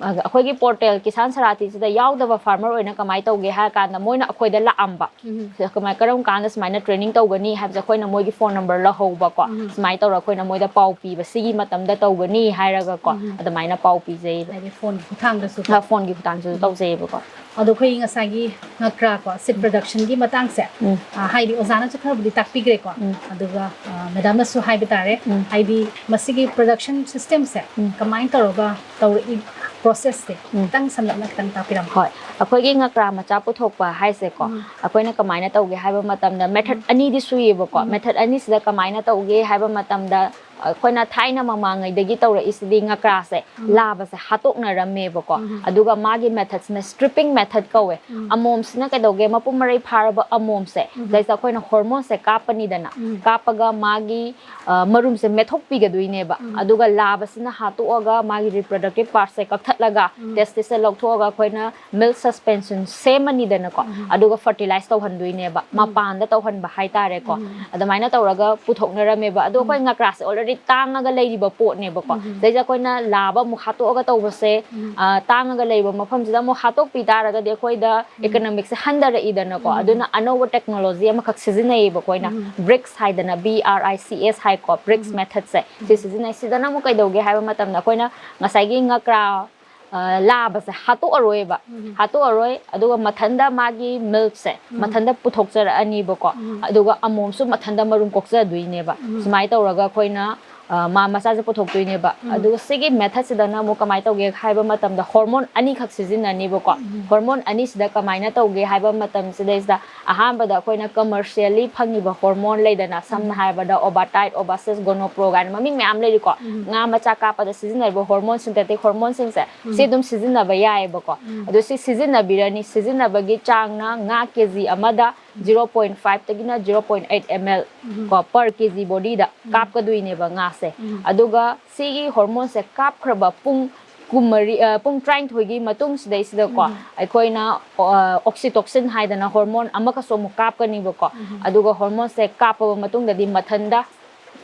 ꯑ, ꯑꯩꯈꯣꯏꯒꯤ ꯄꯣꯔꯇꯦꯜ ꯀꯤꯁꯥꯟ ꯁꯥꯔꯥꯊꯤꯁꯤꯗ ꯌꯥꯎꯗꯕ ꯐꯥꯔꯃꯔ ꯑꯣꯏꯅ ꯀꯃꯥꯏꯅ ꯇꯧꯒꯦ ꯍꯥꯏꯔ ꯀꯥꯟꯗ ꯃꯣꯏꯅ ꯑꯩꯈꯣꯏꯗ ꯂꯥꯛꯑꯝꯕ꯫ ꯎꯝ꯫ ꯁꯤꯗ ꯀꯃꯥꯏ-, ꯀꯔꯝ ꯀꯥꯟꯗ ꯁꯨꯃꯥꯏꯅ ꯇ꯭ꯔꯦꯅꯤꯡ ꯇꯧꯒꯅꯤ ꯍꯥꯏꯕꯁꯦ ꯑꯩꯈꯣꯏꯅ ꯃꯣꯏꯒꯤ ꯐꯣꯟ ꯅꯝꯕꯔ ꯂꯧꯍꯧꯕꯀꯣ꯫ ꯎꯝ꯫ ꯁꯨꯃꯥꯏꯅ ꯇꯧꯔꯒ ꯑꯩꯈꯣꯏꯅ ꯃꯣꯏꯗ ꯄꯥꯎ ꯄꯤꯕ, ꯁꯤꯒꯤ ꯃꯇꯝꯗ ꯇꯧꯒꯅꯤ ꯍꯥꯏꯔꯒꯀꯣ꯫ ꯎꯝ꯫ ꯑꯗꯨꯃꯥꯏꯅ ꯄꯥꯎ ꯄꯤꯖꯩꯕ꯫ ꯍꯥꯏꯗꯤ ꯐꯣꯟꯒꯤ ꯈꯨꯊꯥꯡꯗꯁꯨ꯫ ꯑ, ꯐꯣꯟꯒꯤ ꯈꯨꯊꯥꯡꯁꯨ ꯇꯧꯖꯩꯌꯦꯕꯀꯣ꯫ ꯑꯗꯣ ꯑꯩꯈꯣꯏꯒꯤ ꯉꯁꯥꯏꯒꯤ ꯉꯀ꯭ꯔꯥ ꯀꯣ, ꯁꯤꯠ ꯄ꯭ꯔꯗꯛꯁꯟꯒꯤ ꯃꯇꯥꯡꯁꯦ, ꯎꯝ꯫ ꯑ, ꯍꯥꯏꯗꯤ ꯑꯣꯖꯥꯅꯁꯨ ꯈꯔꯕꯨꯗꯤ ꯇꯥꯛꯄꯤꯈ꯭ꯔꯦꯀꯣ꯫ ꯎꯝ꯫ ꯑꯗꯨꯒ, ꯑ, ꯃꯦꯗꯥꯝꯅꯁꯨ ꯍꯥꯏꯕ ꯇꯥꯔꯦ꯫ ꯎꯝ꯫ ꯍꯥꯏꯗꯤ ꯃꯁꯤꯒꯤ ꯄ꯭ꯔꯗꯛꯁꯟ ꯁꯤꯁꯇꯦꯝꯁꯦ ꯎꯝ꯫ ꯀꯃꯥꯏꯅ ꯇꯧꯔꯒ ꯇꯧꯔꯛꯏ, ꯄ꯭ꯔꯣꯁꯦꯁꯁꯦ ꯎꯝ꯫ ꯈꯤꯇꯪ ꯁꯝꯂꯞꯅ ꯈꯤꯇꯪ ꯇꯥꯛꯄꯤꯔꯝꯃꯣ꯫ ꯍꯣꯏ, ꯑꯩꯈꯣꯏꯒꯤ ꯉꯀ꯭ꯔꯥ ꯃꯆꯥ ꯄꯨꯊꯣꯛꯄ ꯍꯥꯏꯁꯦꯀꯣ, ꯎꯝ꯫ ꯑꯩꯈꯣꯏꯅ ꯀꯃꯥꯏꯅ ꯇꯧꯒꯦ ꯍꯥꯏꯕ ꯃꯇꯝꯗ ꯃꯦꯊꯠ ꯑꯅꯤꯗꯤ ꯁꯨꯏꯌꯦꯕꯀꯣ꯫ ꯎꯝ꯫ ꯃꯦꯊꯠ ꯑꯅꯤꯁꯤꯗ ꯀꯃꯥꯏꯅ ꯇꯧꯒꯦ ꯍꯥꯏꯕ ꯃꯇꯝꯗ, ꯑꯩꯈꯣꯏꯅ ꯊꯥꯏꯅ ꯃꯃꯥꯡꯉꯩꯗꯒꯤ ꯇꯧꯔꯛꯏꯁꯤꯗꯤ ꯉꯀ꯭ꯔꯥꯁꯦ ꯂꯥꯕꯁꯦ ꯍꯥꯠꯇꯣꯛꯅꯔꯝꯃꯦꯕꯀꯣ꯫ ꯑꯗꯨꯒ ꯃꯥꯒꯤ ꯃꯦꯊꯠꯁꯤꯅ stripping method ꯀꯧꯋꯦ꯫ ꯑꯃꯣꯝꯁꯤꯅ ꯀꯩꯗꯧꯒꯦ, ꯃꯄꯨꯡ ꯃꯔꯩ ꯐꯥꯔꯕ ꯑꯃꯣꯝꯁꯦ ꯁꯤꯗꯩꯁꯤꯗ ꯑꯩꯈꯣꯏꯅ ꯍꯣꯔꯃꯣꯟꯁꯦ ꯀꯥꯞꯄꯅꯤꯗꯅ, ꯀꯥꯞꯄꯒ ꯃꯥꯒꯤ ꯑ, ꯃꯔꯨꯝꯁꯦ ꯃꯦꯠꯊꯣꯛꯄꯤꯒꯗꯣꯏꯅꯦꯕ꯫ ꯑꯗꯨꯒ ꯂꯥꯕꯁꯤꯅ ꯍꯥꯠꯇꯣꯛꯑꯒ ꯃꯥꯒꯤ reproductive partꯁꯦ ꯀꯛꯊꯠꯂꯒ testisꯁꯦ ꯂꯧꯊꯣꯛꯑꯒ ꯑꯩꯈꯣꯏꯅ milk suspension ꯁꯦꯝꯃꯅꯤꯗꯅꯀꯣ꯫ ꯑꯗꯨꯒ fertilize ꯇꯧꯍꯟꯗꯣꯏꯅꯦꯕ, ꯃꯄꯥꯟꯗ ꯇꯧꯍꯟꯕ ꯍꯥꯏꯇꯥꯔꯦꯀꯣ꯫ ꯑꯗꯨꯃꯥꯏꯅ ꯇꯧꯔꯒ ꯄꯨꯊꯣꯛꯅꯔꯝꯃꯦꯕ꯫ ꯑꯗꯣ ꯑꯩꯈꯣꯏ ꯉꯀ꯭ꯔꯥꯁꯦ already ꯇꯥꯡꯉꯒ ꯂꯩꯔꯤꯕ ꯄꯣꯠꯅꯦꯕꯀꯣ꯫ ꯁꯤꯗꯩꯁꯤꯗ ꯑꯩꯈꯣꯏꯅ ꯂꯥꯕ ꯑꯃꯨꯛ ꯍꯥꯠꯇꯣꯛꯑꯒ ꯇꯧꯕꯁꯦ, ꯑ, ꯇꯥꯡꯉꯒ ꯂꯩꯕ ꯃꯐꯝꯁꯤꯗ ꯑꯃꯨꯛ ꯍꯥꯠꯇꯣꯛꯄꯤ ꯇꯥꯔꯒꯗꯤ ꯑꯩꯈꯣꯏꯗ economicꯁꯦ ꯍꯟꯊꯔꯛꯏꯗꯅꯀꯣ꯫ ꯑꯗꯨꯅ ꯑꯅꯧꯕ technology ꯑꯃꯈꯛ ꯁꯤꯖꯤꯟꯅꯩꯌꯦꯕ ꯑꯩꯈꯣꯏꯅ, BRICS ꯍꯥꯏꯗꯅ, B R I C S ꯍꯥꯏꯀꯣ, BRICS methodꯁꯦ ꯁꯤ ꯁꯤꯖꯤꯟꯅꯩ꯫ ꯁꯤꯗꯅ ꯑꯃꯨꯛ ꯀꯩꯗꯧꯒꯦ ꯍꯥꯏꯕ ꯃꯇꯝꯗ ꯑꯩꯈꯣꯏꯅ ꯉꯁꯥꯏꯒꯤ ꯉꯀ꯭ꯔꯥ, ꯑ, ꯂꯥꯕꯁꯦ ꯍꯥꯠꯇꯣꯛꯑꯔꯣꯏꯕ, ꯍꯥꯠꯇꯣꯛꯑꯔꯣꯏ꯫ ꯑꯗꯨꯒ ꯃꯊꯟꯇ ꯃꯥꯒꯤ milkꯁꯦ ꯃꯊꯟꯇ ꯄꯨꯊꯣꯛꯆꯔꯛꯑꯅꯤꯕꯀꯣ꯫ ꯑꯗꯨꯒ ꯑꯃꯣꯝꯁꯨ ꯃꯊꯟꯇ ꯃꯔꯨꯝ ꯀꯣꯛꯆꯗꯣꯏꯅꯦꯕ꯫ ꯁꯨꯃꯥꯏꯅ ꯇꯧꯔꯒ ꯑꯩꯈꯣꯏꯅ, ꯑ, ꯃꯥ ꯃꯆꯥꯁꯦ ꯄꯨꯊꯣꯛꯇꯣꯏꯅꯦꯕ꯫ ꯑꯗꯨꯒ ꯁꯤꯒꯤ methodꯁꯤꯗꯅ ꯑꯃꯨꯛ ꯀꯃꯥꯏꯅ ꯇꯧꯒꯦ ꯍꯥꯏꯕ ꯃꯇꯝꯗ hormone ꯑꯅꯤꯈꯛ ꯁꯤꯖꯤꯟꯅꯅꯤꯕꯀꯣ꯫ Hormone ꯑꯅꯤꯁꯤꯗ ꯀꯃꯥꯏꯅ ꯇꯧꯒꯦ ꯍꯥꯏꯕ ꯃꯇꯝꯁꯤꯗꯩꯁꯤꯗ ꯑꯍꯥꯟꯕꯗ ꯑꯩꯈꯣꯏꯅ commercially ꯐꯪꯉꯤꯕ hormone ꯂꯩꯗꯅ, ꯁꯝꯅ ꯍꯥꯏꯔꯕꯗ Ovatide, Ovasis, Gonopro ꯀꯥꯏꯅ ꯃꯃꯤꯡ ꯃꯌꯥꯝ ꯂꯩꯔꯤꯀꯣ꯫ ꯉꯥ ꯃꯆꯥ ꯀꯥꯞꯄꯗ ꯁꯤꯖꯤꯟꯅꯔꯤꯕ hormone, synthetic hormoneꯁꯤꯡꯁꯦ ꯁꯤ ꯑꯗꯨꯝ ꯁꯤꯖꯤꯟꯅꯕ ꯌꯥꯏꯑꯕꯀꯣ꯫ ꯑꯗꯨ ꯁꯤ ꯁꯤꯖꯤꯟꯅꯕꯤꯔꯅꯤ꯫ ꯁꯤꯖꯤꯟꯅꯕꯒꯤ ꯆꯥꯡꯅ ꯉꯥ ꯀꯦ ꯖꯤ ꯑꯃꯗ zero point fiveꯇꯒꯤꯅ zero point eight ml ꯀꯣ per ꯀꯦ ꯖꯤ bodyꯗ ꯀꯥꯞꯀꯗꯣꯏꯅꯦꯕ ꯉꯥꯁꯦ꯫ ꯑꯗꯨꯒ ꯁꯤꯒꯤ hormoneꯁꯦ ꯀꯥꯞꯈ꯭ꯔꯕ ꯄꯨꯡ ꯀꯨꯟꯃꯔꯤ, ꯑ, ꯄꯨꯡ ꯇꯔꯥꯅꯤꯊꯣꯏꯒꯤ ꯃꯇꯨꯡꯁꯤꯗꯩꯁꯤꯗꯀꯣ ꯑꯩꯈꯣꯏꯅ, ꯑ, oxytocin ꯍꯥꯏꯗꯅ hormone ꯑꯃꯈꯛꯁꯨ ꯑꯃꯨꯛ ꯀꯥꯞꯀꯅꯤꯕꯀꯣ꯫ ꯑꯗꯨꯒ hormoneꯁꯦ ꯀꯥꯞꯄꯕ ꯃꯇꯨꯡꯗꯗꯤ ꯃꯊꯟꯇ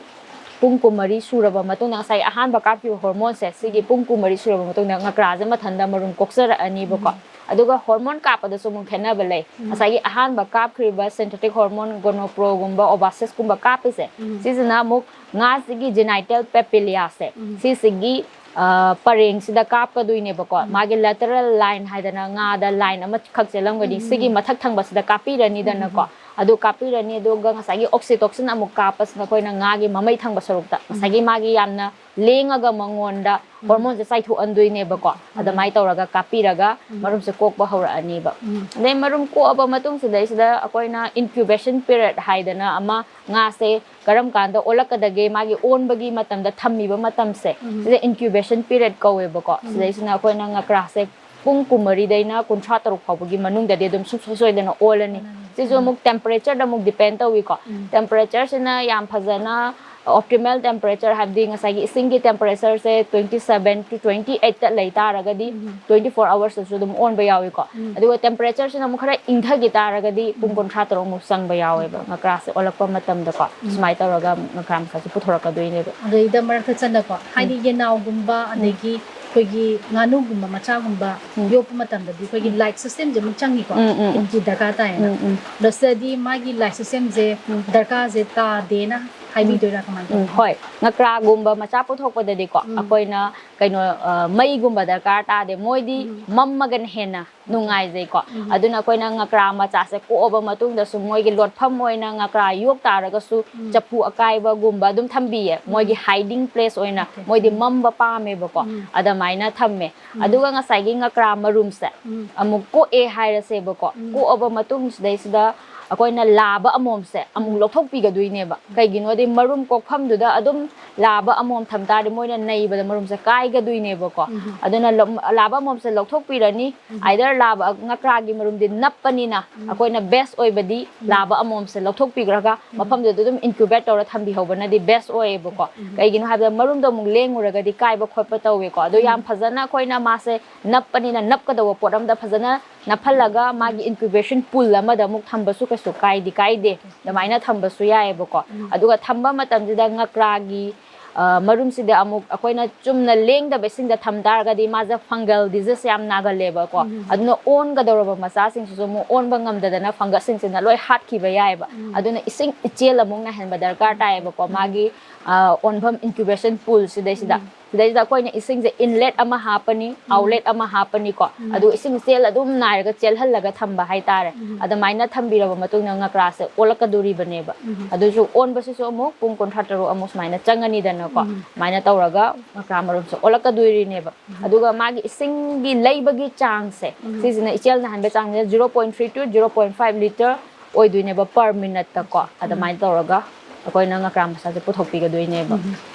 ꯄꯨꯡ ꯀꯨꯟꯃꯔꯤ ꯁꯨꯔꯕ ꯃꯇꯨꯡꯗ, ꯉꯁꯥꯏ ꯑꯍꯥꯟꯕ ꯀꯥꯞꯈꯤꯕ hormoneꯁꯦ ꯁꯤꯒꯤ ꯄꯨꯡ ꯀꯨꯟꯃꯔꯤ ꯁꯨꯔꯕ ꯃꯇꯨꯡꯗ ꯉꯀ꯭ꯔꯥꯁꯦ ꯃꯊꯟꯇ ꯃꯔꯨꯝ ꯀꯣꯛꯆꯔꯛꯑꯅꯤꯕꯀꯣ꯫ ꯑꯗꯨꯒ hormone ꯀꯥꯞꯄꯗꯁꯨ ꯑꯃꯨꯛ ꯈꯦꯠꯅꯕ ꯂꯩ꯫ ꯉꯁꯥꯏꯒꯤ ꯑꯍꯥꯟꯕ ꯀꯥꯞꯈ꯭ꯔꯤꯕ synthetic hormone, Gonoproꯒꯨꯝꯕ, Ovasisꯀꯨꯝꯕ ꯀꯥꯞꯄꯤꯁꯦ, ꯁꯤꯁꯤꯅ ꯑꯃꯨꯛ ꯉꯥꯁꯤꯒꯤ genital papillaꯁꯦ ꯁꯤꯁꯤꯒꯤ, ꯑ, ꯄꯔꯦꯡꯁꯤꯗ ꯀꯥꯞꯀꯗꯣꯏꯅꯦꯕꯀꯣ꯫ ꯃꯥꯒꯤ lateral line ꯍꯥꯏꯗꯅ ꯉꯥꯗ line ꯑꯃꯈꯛ ꯆꯦꯜꯂꯝꯒꯅꯤ꯫ ꯁꯤꯒꯤ ꯃꯊꯛ ꯊꯪꯕꯁꯤꯗ ꯀꯥꯞꯄꯤꯔꯅꯤꯗꯅꯀꯣ꯫ ꯑꯗꯨ ꯀꯥꯞꯄꯤꯔꯅꯤ꯫ ꯑꯗꯨꯒ ꯉꯁꯥꯏꯒꯤ oxytocin ꯑꯃꯨꯛ ꯀꯥꯞꯄꯁꯤꯅ ꯑꯩꯈꯣꯏꯅ ꯉꯥꯒꯤ ꯃꯃꯩ ꯊꯪꯕ ꯁꯔꯨꯛꯇ, ꯉꯁꯥꯏꯒꯤ ꯃꯥꯒꯤ ꯌꯥꯝꯅ ꯂꯦꯡꯉꯒ ꯃꯉꯣꯟꯗ ꯍꯣꯔꯃꯣꯟꯁꯦ ꯆꯥꯏꯊꯣꯛꯍꯟꯗꯣꯏꯅꯦꯕꯀꯣ꯫ ꯑꯗꯨꯃꯥꯏꯅ ꯇꯧꯔꯒ ꯀꯥꯞꯄꯤꯔꯒ ꯃꯔꯨꯝꯁꯦ ꯀꯣꯛꯄ ꯍꯧꯔꯛꯑꯅꯤꯕ꯫ ꯑꯗꯩ ꯃꯔꯨꯝ ꯀꯣꯛꯑꯕ ꯃꯇꯨꯡꯁꯤꯗꯩꯁꯤꯗ ꯑꯩꯈꯣꯏꯅ incubation period ꯍꯥꯏꯗꯅ ꯑꯃ, ꯉꯥꯁꯦ ꯀꯔꯝ ꯀꯥꯟꯗ ꯑꯣꯜꯂꯛꯀꯗꯒꯦ, ꯃꯥꯒꯤ ꯑꯣꯟꯕꯒꯤ ꯃꯇꯝꯗ ꯊꯝꯃꯤꯕ ꯃꯇꯝꯁꯦ, ꯁꯤꯗ incubation period ꯀꯧꯋꯦꯕꯀꯣ꯫ ꯁꯤꯗꯩꯁꯤꯅ ꯑꯩꯈꯣꯏꯅ ꯉꯀ꯭ꯔꯥꯁꯦ ꯄꯨꯡ ꯀꯨꯟꯃꯔꯤꯗꯩꯅ ꯀꯨꯟꯊ꯭ꯔꯥ ꯇꯔꯨꯛ ꯐꯥꯎꯕꯒꯤ ꯃꯅꯨꯡꯗꯗꯤ ꯑꯗꯨꯝ ꯁꯨꯡꯁꯣꯏ ꯁꯣꯏꯗꯅ ꯑꯣꯜꯂꯅꯤ꯫ ꯁꯤꯁꯨ ꯑꯃꯨꯛ temperatureꯗ ꯑꯃꯨꯛ depend ꯇꯧꯏꯀꯣ꯫ Temperatureꯁꯤꯅ ꯌꯥꯝ ꯐꯖꯅ optimal temperature, ꯍꯥꯏꯕꯗꯤ ꯉꯁꯥꯏꯒꯤ ꯏꯁꯤꯡꯒꯤ temperatureꯁꯦ twenty seven to twenty eightꯇ ꯂꯩ ꯇꯥꯔꯒꯗꯤ twenty four hoursꯇꯁꯨ ꯑꯗꯨꯝ ꯑꯣꯟꯕ ꯌꯥꯎꯏꯀꯣ꯫ ꯑꯗꯨꯒ temperatureꯁꯤꯅ ꯑꯃꯨꯛ ꯈꯔ ꯏꯪꯊꯈꯤ ꯇꯥꯔꯒꯗꯤ ꯄꯨꯡ ꯀꯨꯟꯊ꯭ꯔꯥ ꯇꯔꯨꯛꯃꯨꯛ ꯆꯪꯕ ꯌꯥꯎꯋꯦꯕ ꯉꯀ꯭ꯔꯥꯁꯦ ꯑꯣꯜꯂꯛꯄ ꯃꯇꯝꯗꯀꯣ꯫ ꯁꯨꯃꯥꯏꯅ ꯇꯧꯔꯒ ꯉꯀ꯭ꯔꯥ ꯃꯆꯥꯁꯦ ꯄꯨꯊꯣꯔꯛꯀꯗꯣꯏꯅꯦꯕ꯫ ꯑꯗꯩꯗ ꯃꯔꯛꯇ ꯆꯠꯅꯀꯣ, ꯍꯥꯏꯗꯤ ꯌꯦꯅꯥꯎꯒꯨꯝꯕ ꯑꯗꯒꯤ ꯑꯩꯈꯣꯏꯒꯤ ꯉꯥꯅꯨꯒꯨꯝꯕ ꯃꯆꯥꯒꯨꯝꯕ ꯌꯣꯛꯄ ꯃꯇꯝꯗꯗꯤ ꯑꯩꯈꯣꯏꯒꯤ light systemꯁꯦ ꯑꯃꯨꯛ ꯆꯪꯉꯤꯀꯣ꯫ ꯎꯝ, ꯎꯝ, ꯎꯝ꯫ ꯑꯃꯨꯛꯁꯨ ꯗꯔꯀꯥꯔ ꯇꯥꯏꯌꯦꯅ꯫ ꯎꯝ, ꯎꯝ꯫ ꯑꯗꯣ ꯁꯤꯗꯗꯤ ꯃꯥꯒꯤ light systemꯁꯦ ꯗꯔꯀꯥꯔꯁꯦ ꯇꯥꯗꯦꯅ ꯍꯥꯏꯕꯤꯗꯣꯏꯔꯥ ꯀꯃꯥꯏꯅ ꯎꯝ, ꯇꯧꯕꯅꯣ? ꯍꯣꯏ, ꯉꯀ꯭ꯔꯥꯒꯨꯝꯕ ꯃꯆꯥ ꯄꯨꯊꯣꯛꯄꯗꯗꯤꯀꯣ, ꯑꯩꯈꯣꯏꯅ ꯀꯩꯅꯣ, ꯑ, ꯃꯩꯒꯨꯝꯕ ꯗꯔꯀꯥꯔ ꯇꯥꯗꯦ꯫ ꯃꯣꯏꯗꯤ ꯃꯝꯃꯒꯅ ꯍꯦꯟꯅ ꯅꯨꯡꯉꯥꯏꯖꯩꯀꯣ꯫ ꯑꯗꯨꯅ ꯑꯩꯈꯣꯏꯅ ꯉꯀ꯭ꯔꯥ ꯃꯆꯥꯁꯦ ꯀꯣꯛꯑꯕ ꯃꯇꯨꯡꯗꯁꯨ ꯃꯣꯏꯒꯤ ꯂꯣꯠꯐꯝ ꯑꯣꯏꯅ ꯉꯀ꯭ꯔꯥ ꯌꯣꯛ ꯇꯥꯔꯒꯁꯨ ꯆꯐꯨ ꯑꯀꯥꯏꯕꯒꯨꯝꯕ ꯑꯗꯨꯝ ꯊꯝꯕꯤꯌꯦ꯫ ꯃꯣꯏꯒꯤ hiding place ꯑꯣꯏꯅ, ꯃꯣꯏꯗꯤ ꯃꯝꯕ ꯄꯥꯝꯃꯦꯕꯀꯣ꯫ ꯑꯗꯨꯃꯥꯏꯅ ꯊꯝꯃꯦ꯫ ꯑꯗꯨꯒ ꯉꯁꯥꯏꯒꯤ ꯉꯀ꯭ꯔꯥ ꯃꯔꯨꯝꯁꯦ ꯑꯃꯨꯛ ꯀꯣꯛꯑꯦ ꯍꯥꯏꯔꯁꯦꯕꯀꯣ꯫ ꯀꯣꯛꯑꯕ ꯃꯇꯨꯡꯁꯤꯗꯩꯁꯤꯗ ꯑꯩꯈꯣꯏꯅ ꯂꯥꯕ ꯑꯃꯣꯝꯁꯦ ꯑꯃꯨꯛ ꯂꯧꯊꯣꯛꯄꯤꯒꯗꯣꯏꯅꯦꯕ꯫ ꯀꯩꯒꯤꯅꯣꯗꯤ ꯃꯔꯨꯝ ꯀꯣꯛꯐꯝꯗꯨꯗ ꯑꯗꯨꯝ ꯂꯥꯕ ꯑꯃꯣꯝ ꯊꯝ ꯇꯥꯔꯗꯤ ꯃꯣꯏꯅ ꯅꯩꯕꯗ ꯃꯔꯨꯝꯁꯦ ꯀꯥꯏꯒꯗꯣꯏꯅꯦꯕꯀꯣ꯫ ꯑꯗꯨꯅ ꯂꯝ-, ꯂꯥꯕ ꯑꯃꯣꯝꯁꯦ ꯂꯧꯊꯣꯛꯄꯤꯔꯅꯤ꯫ Either ꯂꯥꯕ, ꯉꯀ꯭ꯔꯥꯒꯤ ꯃꯔꯨꯝꯗꯤ ꯅꯞꯄꯅꯤꯅ ꯑꯩꯈꯣꯏꯅ best ꯑꯣꯏꯕꯗꯤ ꯂꯥꯕ ꯑꯃꯣꯝꯁꯦ ꯂꯧꯊꯣꯛꯄꯤꯈ꯭ꯔꯒ ꯃꯐꯝꯗꯨꯗ ꯑꯗꯨꯝ incubate ꯇꯧꯔ ꯊꯝꯕꯤꯍꯧꯕꯅꯗꯤ best ꯑꯣꯏꯌꯦꯕꯀꯣ꯫ ꯀꯩꯒꯤꯅꯣ ꯍꯥꯏꯕꯗ ꯃꯔꯨꯝꯗꯣ ꯑꯃꯨꯛ ꯂꯦꯡꯉꯨꯔꯒꯗꯤ ꯀꯥꯏꯕ ꯈꯣꯠꯄ ꯇꯧꯋꯦꯀꯣ꯫ ꯑꯗꯣ ꯌꯥꯝ ꯐꯖꯅ ꯑꯩꯈꯣꯏꯅ ꯃꯥꯁꯦ ꯅꯞꯄꯅꯤꯅ ꯅꯞꯀꯗꯧꯕ ꯄꯣꯠ ꯑꯃꯗ ꯐꯖꯅ ꯅꯞꯍꯜꯂꯒ ꯃꯥꯒꯤ incubation pool ꯑꯃꯗ ꯑꯃꯨꯛ ꯊꯝꯕꯁꯨ ꯀꯩꯁꯨ ꯀꯥꯏꯗꯤ ꯀꯥꯏꯗꯦ꯫ ꯑꯗꯨꯃꯥꯏꯅ ꯊꯝꯕꯁꯨ ꯌꯥꯏꯑꯕꯀꯣ꯫ ꯑꯗꯨꯒ ꯊꯝꯕ ꯃꯇꯝꯁꯤꯗ ꯉꯀ꯭ꯔꯥꯒꯤ, ꯑ, ꯃꯔꯨꯝꯁꯤꯗ ꯑꯃꯨꯛ ꯑꯩꯈꯣꯏꯅ ꯆꯨꯝꯅ ꯂꯦꯡꯗꯕ ꯏꯁꯤꯡꯗ ꯊꯝ ꯇꯥꯔꯒꯗꯤ ꯃꯥꯁꯦ fungal disease ꯌꯥꯝ ꯅꯥꯒꯜꯂꯦꯕꯀꯣ꯫ ꯑꯗꯨꯅ ꯑꯣꯟꯒꯗꯧꯔꯕ ꯃꯆꯥꯁꯤꯡꯁꯤꯁꯨ ꯑꯃꯨꯛ ꯑꯣꯟꯕ ꯉꯝꯗꯗꯅ fungusꯁꯤꯡꯁꯤꯅ ꯂꯣꯏ ꯍꯥꯠꯈꯤꯕ ꯌꯥꯏꯑꯕ꯫ ꯑꯗꯨꯅ ꯏꯁꯤꯡ ꯏꯆꯦꯜ ꯑꯃꯨꯛ ꯅꯥꯏꯍꯟꯕ ꯗꯔꯀꯥꯔ ꯇꯥꯏꯌꯦꯕꯀꯣ꯫ ꯃꯥꯒꯤ, ꯑ, ꯑꯣꯟꯐꯝ incubation poolꯁꯤꯗꯩꯁꯤꯗ꯫ ꯁꯤꯗꯩꯁꯤꯗ ꯑꯩꯈꯣꯏꯅ ꯏꯁꯤꯡꯁꯦ inlet ꯑꯃ ꯍꯥꯞꯄꯅꯤ, outlet ꯑꯃ ꯍꯥꯞꯄꯅꯤꯀꯣ꯫ ꯑꯗꯨ ꯏꯁꯤꯡ ꯆꯦꯜ ꯑꯗꯨꯝ ꯅꯥꯏꯔꯒ ꯆꯦꯜꯍꯜꯂꯒ ꯊꯝꯕ ꯍꯥꯏꯇꯥꯔꯦ꯫ ꯑꯗꯨꯃꯥꯏꯅ ꯊꯝꯕꯤꯔꯕ ꯃꯇꯨꯡꯗ ꯉꯀ꯭ꯔꯥꯁꯦ ꯑꯣꯜꯂꯛꯀꯗꯣꯔꯤꯕꯅꯦꯕ꯫ ꯑꯗꯨꯁꯨ ꯑꯣꯟꯕꯁꯤꯁꯨ ꯑꯃꯨꯛ ꯄꯨꯡ ꯀꯨꯟꯊ꯭ꯔꯥ ꯇꯔꯨꯛ ꯑꯃꯨꯛ ꯁꯨꯃꯥꯏꯅ ꯆꯪꯉꯅꯤꯗꯅꯀꯣ꯫ ꯑꯗꯨꯃꯥꯏꯅ ꯇꯧꯔꯒ ꯉꯀ꯭ꯔꯥ ꯃꯔꯨꯝꯁꯦ ꯑꯣꯜꯂꯛꯀꯗꯣꯔꯤꯅꯦꯕ꯫ ꯑꯗꯨꯒ ꯃꯥꯒꯤ ꯏꯁꯤꯡꯒꯤ ꯂꯩꯕꯒꯤ ꯆꯥꯡꯁꯦ, ꯁꯤꯁꯤꯅ ꯏꯆꯦꯜ ꯅꯥꯏꯍꯟꯕ ꯆꯥꯡꯁꯤꯅ zero point three to zero point five litre ꯑꯣꯏꯗꯣꯏꯅꯦꯕ per minuteꯇꯀꯣ꯫ ꯑꯗꯨꯃꯥꯏꯅ ꯇꯧꯔꯒ ꯑꯩꯈꯣꯏꯅ ꯉꯀ꯭ꯔꯥ ꯃꯆꯥꯁꯦ ꯄꯨꯊꯣꯛꯄꯤꯒꯗꯣꯏꯅꯦꯕ꯫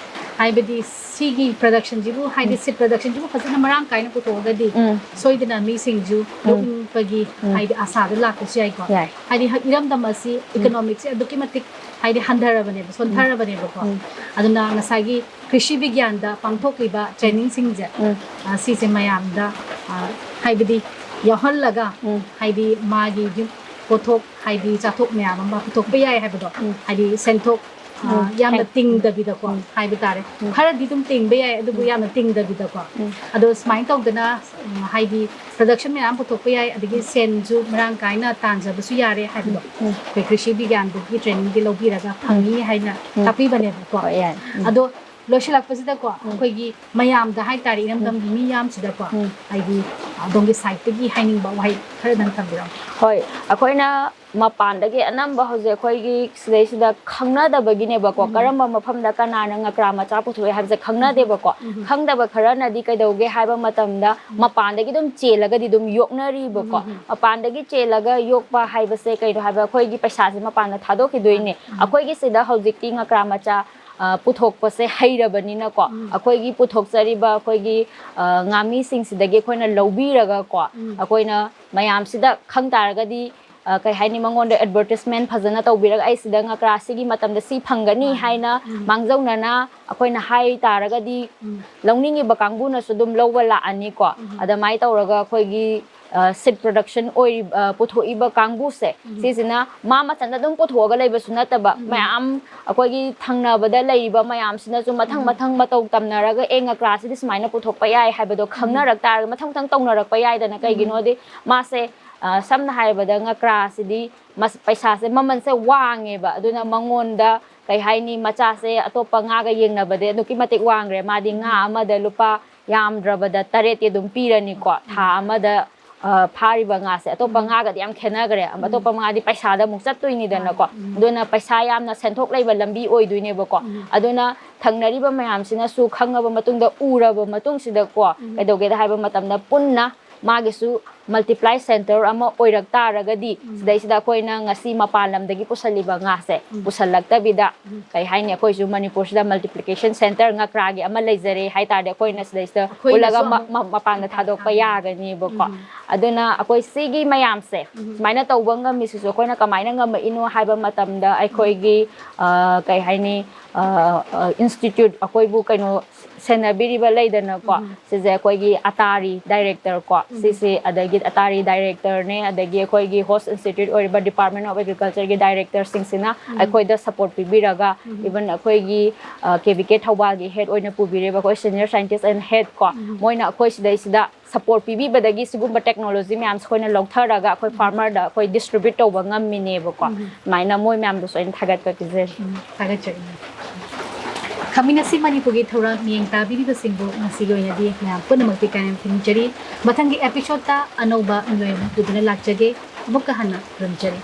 ꯍꯥꯏꯕꯗꯤ ꯁꯤꯒꯤ productionꯁꯤꯕꯨ, ꯍꯥꯏꯗꯤ seed productionꯁꯤꯕꯨ ꯐꯖꯅ ꯃꯔꯥꯡ ꯀꯥꯏꯅ ꯄꯨꯊꯣꯛꯑꯒꯗꯤ, ꯎꯝ꯫ ꯁꯣꯏꯗꯅ ꯃꯤꯁꯤꯡꯁꯨ ꯂꯧꯅꯤꯡꯕꯒꯤ, ꯍꯥꯏꯗꯤ ꯑꯁꯥꯗꯣ ꯂꯥꯛꯄꯁꯨ ꯌꯥꯏꯀꯣ꯫ ꯌꯥꯏ꯫ ꯍꯥꯏꯗꯤ ꯏꯔꯝꯗꯝ ꯑꯁꯤ economicꯁꯦ ꯑꯗꯨꯛꯀꯤ ꯃꯇꯤꯛ, ꯍꯥꯏꯗꯤ ꯍꯟꯊꯔꯕꯅꯦꯕ, ꯁꯣꯟꯊꯔꯕꯅꯦꯕꯀꯣ꯫ ꯑꯗꯨꯅ ꯉꯁꯥꯏꯒꯤ ꯀ꯭ꯔꯤꯁꯤ ꯕꯤꯒ꯭ꯌꯥꯟꯗ ꯄꯥꯡꯊꯣꯛꯂꯤꯕ trainingꯁꯤꯡꯁꯦ, ꯎꯝ꯫ ꯑ, ꯁꯤꯁꯦ ꯃꯌꯥꯝꯗ, ꯑ, ꯍꯥꯏꯕꯗꯤ ꯌꯥꯎꯍꯜꯂꯒ, ꯎꯝ꯫ ꯍꯥꯏꯗꯤ ꯃꯥꯒꯤ ꯌꯨꯝ ꯄꯣꯠꯊꯣꯛ, ꯍꯥꯏꯗꯤ ꯆꯥꯊꯣꯛ ꯃꯌꯥꯝ ꯑꯃ ꯄꯨꯊꯣꯛꯄ ꯌꯥꯏ ꯍꯥꯏꯕꯗꯣ, ꯎꯝ꯫ ꯍꯥꯏꯗꯤ ꯁꯦꯟꯊꯣꯛ, ꯑ, ꯎꯝ꯫ ꯌꯥꯝꯅ ꯍꯥꯏ-, ꯇꯤꯡꯗꯕꯤꯗꯀꯣ, ꯎꯝ꯫ ꯍꯥꯏꯕ ꯇꯥꯔꯦ꯫ ꯎꯝ꯫ ꯈꯔꯗꯤ ꯑꯗꯨꯝ ꯇꯤꯡꯕ ꯌꯥꯏ, ꯑꯗꯨꯕꯨ ꯌꯥꯝꯅ ꯇꯤꯡꯗꯕꯤꯗꯀꯣ꯫ ꯎꯝ꯫ ꯑꯗꯣ ꯁꯨꯃꯥꯏꯅ ꯇꯧꯗꯅ, ꯎꯝ, ꯍꯥꯏꯗꯤ production ꯃꯌꯥꯝ ꯄꯨꯊꯣꯛꯄ ꯌꯥꯏ, ꯑꯗꯒꯤ ꯁꯦꯟꯁꯨ ꯃꯔꯥꯡ ꯀꯥꯏꯅ ꯇꯥꯟꯖꯕꯁꯨ ꯌꯥꯔꯦ ꯍꯥꯏꯕꯗꯣ, ꯎꯝ꯫ ꯑꯩꯈꯣꯏ ꯀ꯭ꯔꯤꯁꯤ ꯕꯤꯒ꯭ꯌꯥꯟꯗꯒꯤ trainingꯗꯤ ꯂꯧꯕꯤꯔꯒ ꯐꯪꯉꯤ ꯍꯥꯏꯅ ꯎꯝ꯫ ꯇꯥꯛꯄꯤꯕꯅꯦꯕꯀꯣ꯫ ꯍꯣꯏ, ꯌꯥꯏ꯫ ꯎꯝ꯫ ꯑꯗꯣ ꯂꯣꯏꯁꯤꯜꯂꯛꯄꯁꯤꯗꯀꯣ, ꯑꯩꯈꯣꯏꯒꯤ ꯃꯌꯥꯝꯗ ꯍꯥꯏꯇꯥꯔꯦ, ꯏꯔꯝꯗꯝꯒꯤ ꯃꯤ ꯌꯥꯝꯁꯤꯗꯀꯣ, ꯎꯝ꯫ ꯍꯥꯏꯗꯤ ꯑꯗꯣꯝꯒꯤ sideꯇꯒꯤ ꯍꯥꯏꯅꯤꯡꯕ ꯋꯥꯍꯩ ꯈꯔꯗꯪ ꯊꯝꯕꯤꯔꯝꯃꯨ꯫ ꯍꯣꯏ, ꯑꯩꯈꯣꯏꯅ ꯃꯄꯥꯟꯗꯒꯤ ꯑꯅꯝꯕ ꯍꯧꯖꯤꯛ ꯑꯩꯈꯣꯏꯒꯤ ꯁꯤꯗꯩꯁꯤꯗ ꯈꯪꯅꯗꯕꯒꯤꯅꯦꯕꯀꯣ, ꯀꯔꯝꯕ ꯃꯐꯝꯗ ꯀꯅꯥꯅ ꯉꯀ꯭ꯔꯥ ꯃꯆꯥ ꯄꯨꯊꯣꯛꯑꯦ ꯍꯥꯏꯕꯁꯦ ꯈꯪꯅꯗꯦꯕꯀꯣ꯫ ꯈꯪꯗꯕ ꯈꯔꯅꯗꯤ ꯀꯩꯗꯧꯒꯦ ꯍꯥꯏꯕ ꯃꯇꯝꯗ, ꯃꯄꯥꯟꯗꯒꯤ ꯑꯗꯨꯝ ꯆꯦꯜꯂꯒꯗꯤ ꯑꯗꯨꯝ ꯌꯣꯛꯅꯔꯤꯕꯀꯣ꯫ ꯃꯄꯥꯟꯗꯒꯤ ꯆꯦꯜꯂꯒ ꯌꯣꯛꯄ ꯍꯥꯏꯕꯁꯦ ꯀꯩꯅꯣ ꯍꯥꯏꯕ, ꯑꯩꯈꯣꯏꯒꯤ ꯄꯩꯁꯥꯁꯦ ꯃꯄꯥꯟꯗ ꯊꯥꯗꯣꯛꯈꯤꯗꯣꯏꯅꯦ꯫ ꯑꯩꯈꯣꯏꯒꯤ ꯁꯤꯗ ꯍꯧꯖꯤꯛꯇꯤ ꯉꯀ꯭ꯔꯥ ꯃꯆꯥ, ꯑ, ꯄꯨꯊꯣꯛꯄꯁꯦ ꯍꯩꯔꯕꯅꯤꯅꯀꯣ, ꯑꯩꯈꯣꯏꯒꯤ ꯄꯨꯊꯣꯛꯆꯔꯤꯕ ꯑꯩꯈꯣꯏꯒꯤ, ꯑ, ꯉꯥꯃꯤꯁꯤꯡꯁꯤꯗꯒꯤ ꯑꯩꯈꯣꯏꯅ ꯂꯧꯕꯤꯔꯒꯀꯣ, ꯑꯩꯈꯣꯏꯅ ꯃꯌꯥꯝꯁꯤꯗ ꯈꯪ ꯇꯥꯔꯒꯗꯤ, ꯑ, ꯀꯩ ꯍꯥꯏꯅꯤ, ꯃꯉꯣꯟꯗ advertisement ꯐꯖꯅ ꯇꯧꯕꯤꯔꯒ, "ꯑꯩ ꯁꯤꯗ ꯉꯀ꯭ꯔꯥ ꯁꯤꯒꯤ ꯃꯇꯝꯗ ꯁꯤ ꯐꯪꯒꯅꯤ" ꯍꯥꯏꯅ ꯃꯥꯡꯖꯧꯅꯅ ꯑꯩꯈꯣꯏꯅ ꯍꯥꯏ ꯇꯥꯔꯒꯗꯤ, ꯂꯧꯅꯤꯡꯉꯤꯕ ꯀꯥꯡꯕꯨꯅꯁꯨ ꯑꯗꯨꯝ ꯂꯧꯕ ꯂꯥꯛꯑꯅꯤꯀꯣ꯫ ꯑꯗꯨꯃꯥꯏꯅ ꯇꯧꯔꯒ ꯑꯩꯈꯣꯏꯒꯤ, ꯑ, seed production ꯑꯣꯏꯔꯤꯕ, ꯑ, ꯄꯨꯊꯣꯛꯏꯕ ꯀꯥꯡꯕꯨꯁꯦ, ꯁꯤꯁꯤꯅ ꯃꯥ ꯃꯊꯟꯇ ꯑꯗꯨꯝ ꯄꯨꯊꯣꯛꯑꯒ ꯂꯩꯕꯁꯨ ꯅꯠꯇꯕ, ꯃꯌꯥꯝ ꯑꯩꯈꯣꯏꯒꯤ ꯊꯪꯅꯕꯗ ꯂꯩꯔꯤꯕ ꯃꯌꯥꯝꯁꯤꯅꯁꯨ ꯃꯊꯪ ꯃꯊꯪ ꯃꯇꯧ ꯇꯝꯅꯔꯒ, "ꯑꯦ, ꯉꯀ꯭ꯔꯥꯁꯤꯗꯤ ꯁꯨꯃꯥꯏꯅ ꯄꯨꯊꯣꯛꯄ ꯌꯥꯏ" ꯍꯥꯏꯕꯗꯣ ꯈꯪꯅꯔꯛ ꯇꯥꯔꯒ ꯃꯊꯪ ꯃꯊꯪ ꯇꯧꯅꯔꯛꯄ ꯌꯥꯏꯗꯅ꯫ ꯀꯩꯒꯤꯅꯣꯗꯤ ꯃꯥꯁꯦ, ꯑ, ꯁꯝꯅ ꯍꯥꯏꯔꯕꯗ ꯉꯀ꯭ꯔꯥꯁꯤꯗꯤ ꯃꯁ-, ꯄꯩꯁꯥꯁꯦ, ꯃꯃꯜꯁꯦ ꯋꯥꯡꯉꯦꯕ, ꯑꯗꯨꯅ ꯃꯉꯣꯟꯗ ꯀꯩ ꯍꯥꯏꯅꯤ, ꯃꯆꯥꯁꯦ ꯑꯇꯣꯞꯄ ꯉꯥꯒ ꯌꯦꯡꯅꯕꯗ ꯑꯗꯨꯛꯀꯤ ꯃꯇꯤꯛ ꯋꯥꯡꯈ꯭ꯔꯦ꯫ ꯃꯥꯗꯤ ꯉꯥ ꯑꯃꯗ ꯂꯨꯄꯥ ꯌꯥꯝꯗ꯭ꯔꯕꯗ ꯇꯔꯦꯠꯇꯤ ꯑꯗꯨꯝ ꯄꯤꯔꯅꯤꯀꯣ, ꯊꯥ ꯑꯃꯗ, ꯑ, ꯐꯥꯔꯤꯕ ꯉꯥꯁꯦ꯫ ꯑꯇꯣꯞꯄ ꯉꯥꯒꯗꯤ ꯌꯥꯝ ꯈꯦꯠꯅꯈ꯭ꯔꯦ꯫ ꯑꯇꯣꯞꯄ ꯉꯥꯗꯤ ꯄꯩꯁꯥꯗ ꯑꯃꯨꯛ ꯆꯠꯇꯣꯏꯅꯤꯗꯅꯀꯣ꯫ ꯑꯗꯨꯅ ꯄꯩꯁꯥ ꯌꯥꯝꯅ ꯁꯦꯟꯊꯣꯛ ꯂꯩꯕ ꯂꯝꯕꯤ ꯑꯣꯏꯗꯣꯏꯅꯦꯕꯀꯣ꯫ ꯑꯗꯨꯅ ꯊꯪꯅꯔꯤꯕ ꯃꯌꯥꯝꯁꯤꯅꯁꯨ ꯈꯪꯉꯕ ꯃꯇꯨꯡꯗ, ꯎꯔꯕ ꯃꯇꯨꯡꯁꯤꯗꯀꯣ, ꯀꯩꯗꯧꯒꯦꯗ ꯍꯥꯏꯕ ꯃꯇꯝꯗ, ꯄꯨꯟꯅ ꯃꯥꯒꯤꯁꯨ multiply center ꯑꯃ ꯑꯣꯏꯔꯛ ꯇꯥꯔꯒꯗꯤ, ꯁꯤꯗꯩꯁꯤꯗ ꯑꯩꯈꯣꯏꯅ ꯉꯁꯤ ꯃꯄꯥꯟ ꯂꯝꯗꯒꯤ ꯄꯨꯁꯜꯂꯤꯕ ꯉꯥꯁꯦ ꯄꯨꯁꯜꯂꯛꯇꯕꯤꯗ, ꯀꯩ ꯍꯥꯏꯅꯤ, ꯑꯩꯈꯣꯏꯁꯨ ꯃꯅꯤꯄꯨꯔꯁꯤꯗ multiplication center ꯉꯀ꯭ꯔꯥꯒꯤ ꯑꯃ ꯂꯩꯖꯔꯦ ꯍꯥꯏ ꯇꯥꯔꯗꯤ, ꯑꯩꯈꯣꯏꯅ ꯁꯤꯗꯩꯁꯤꯗ ꯑꯩꯈꯣꯏꯅꯁꯨ ꯎꯠꯂꯒ ꯃ-, ꯑꯃꯨꯛ ꯃ-, ꯃꯄꯥꯟꯗ ꯊꯥꯗꯣꯛꯄ ꯌꯥꯒꯅꯤꯕꯀꯣ꯫ ꯑꯗꯨꯅ ꯑꯩꯈꯣꯏ ꯁꯤꯒꯤ ꯃꯌꯥꯝꯁꯦ ꯁꯨꯃꯥꯏꯅ ꯇꯧꯕ ꯉꯝꯃꯤꯁꯤꯁꯨ ꯑꯩꯈꯣꯏꯅ ꯀꯃꯥꯏꯅ ꯉꯝꯃꯛꯏꯅꯣ ꯍꯥꯏꯕ ꯃꯇꯝꯗ, ꯑꯩꯈꯣꯏꯒꯤ, ꯑ, ꯀꯩ ꯍꯥꯏꯅꯤ, ꯑ, ꯑ, institute, ꯑꯩꯈꯣꯏꯕꯨ ꯀꯩꯅꯣ ꯁꯦꯟꯅꯕꯤꯔꯤꯕ ꯂꯩꯗꯅꯀꯣ, ꯁꯤꯁꯦ ꯑꯩꯈꯣꯏꯒꯤ ꯑꯇꯥꯔꯤ director ꯀꯣ, ꯁꯤꯁꯦ, ꯑꯗꯒꯤ ꯑꯇꯥꯔꯤ director ꯅꯦ, ꯑꯗꯒꯤ ꯑꯩꯈꯣꯏꯒꯤ host institute ꯑꯣꯏꯔꯤꯕ Department of Agriculture ꯒꯤ director ꯁꯤꯡꯁꯤꯅ ꯑꯩꯈꯣꯏꯗ support ꯄꯤꯕꯤꯔꯒ, even ꯑꯩꯈꯣꯏꯒꯤ, ꯑ, K V K ꯊꯧꯕꯥꯜꯒꯤ head ꯑꯣꯏꯅ ꯄꯨꯕꯤꯔꯤꯕ ꯑꯩꯈꯣꯏ senior scientist and head ꯀꯣ, ꯃꯣꯏꯅ ꯑꯩꯈꯣꯏ ꯁꯤꯗꯩꯁꯤꯗ support ꯄꯤꯕꯤꯕꯗꯒꯤ ꯁꯤꯒꯨꯝꯕ technology ꯃꯌꯥꯝꯁꯦ ꯑꯩꯈꯣꯏꯅ ꯂꯧꯊꯔꯒ ꯑꯩꯈꯣꯏ farmer ꯗ ꯑꯩꯈꯣꯏ distribute ꯇꯧꯕ ꯉꯝꯃꯤꯅꯦꯕꯀꯣ꯫ ꯑꯗꯨꯃꯥꯏꯅ ꯃꯣꯏ ꯃꯌꯥꯝꯗꯁꯨ ꯑꯩꯅ ꯊꯥꯒꯠꯄ ꯄꯤꯖꯔꯤ꯫ ꯎꯝ, ꯊꯥꯒꯠꯆꯔꯤ꯫ ꯈꯃꯤꯅꯁꯤ ꯃꯅꯤꯄꯨꯔꯒꯤ ꯊꯧꯔꯝ ꯃꯤꯠꯌꯦꯡ ꯇꯥꯕꯤꯔꯤꯕꯁꯤꯡꯕꯨ ꯉꯁꯤꯒꯤ ꯑꯣꯏꯅꯗꯤ ꯃꯌꯥꯝ ꯄꯨꯝꯅꯃꯛꯇꯤ ꯀꯥꯏꯅ ꯊꯤꯡꯖꯔꯤ꯫ ꯃꯊꯪꯒꯤ episode ꯇ ꯑꯅꯧꯕ ꯃꯤꯑꯣꯏ ꯑꯃ ꯄꯨꯗꯨꯅ ꯂꯥꯛꯆꯒꯦ꯫ ꯑꯃꯨꯛꯀ ꯍꯟꯅ ꯈꯨꯔꯨꯝꯖꯔꯤ꯫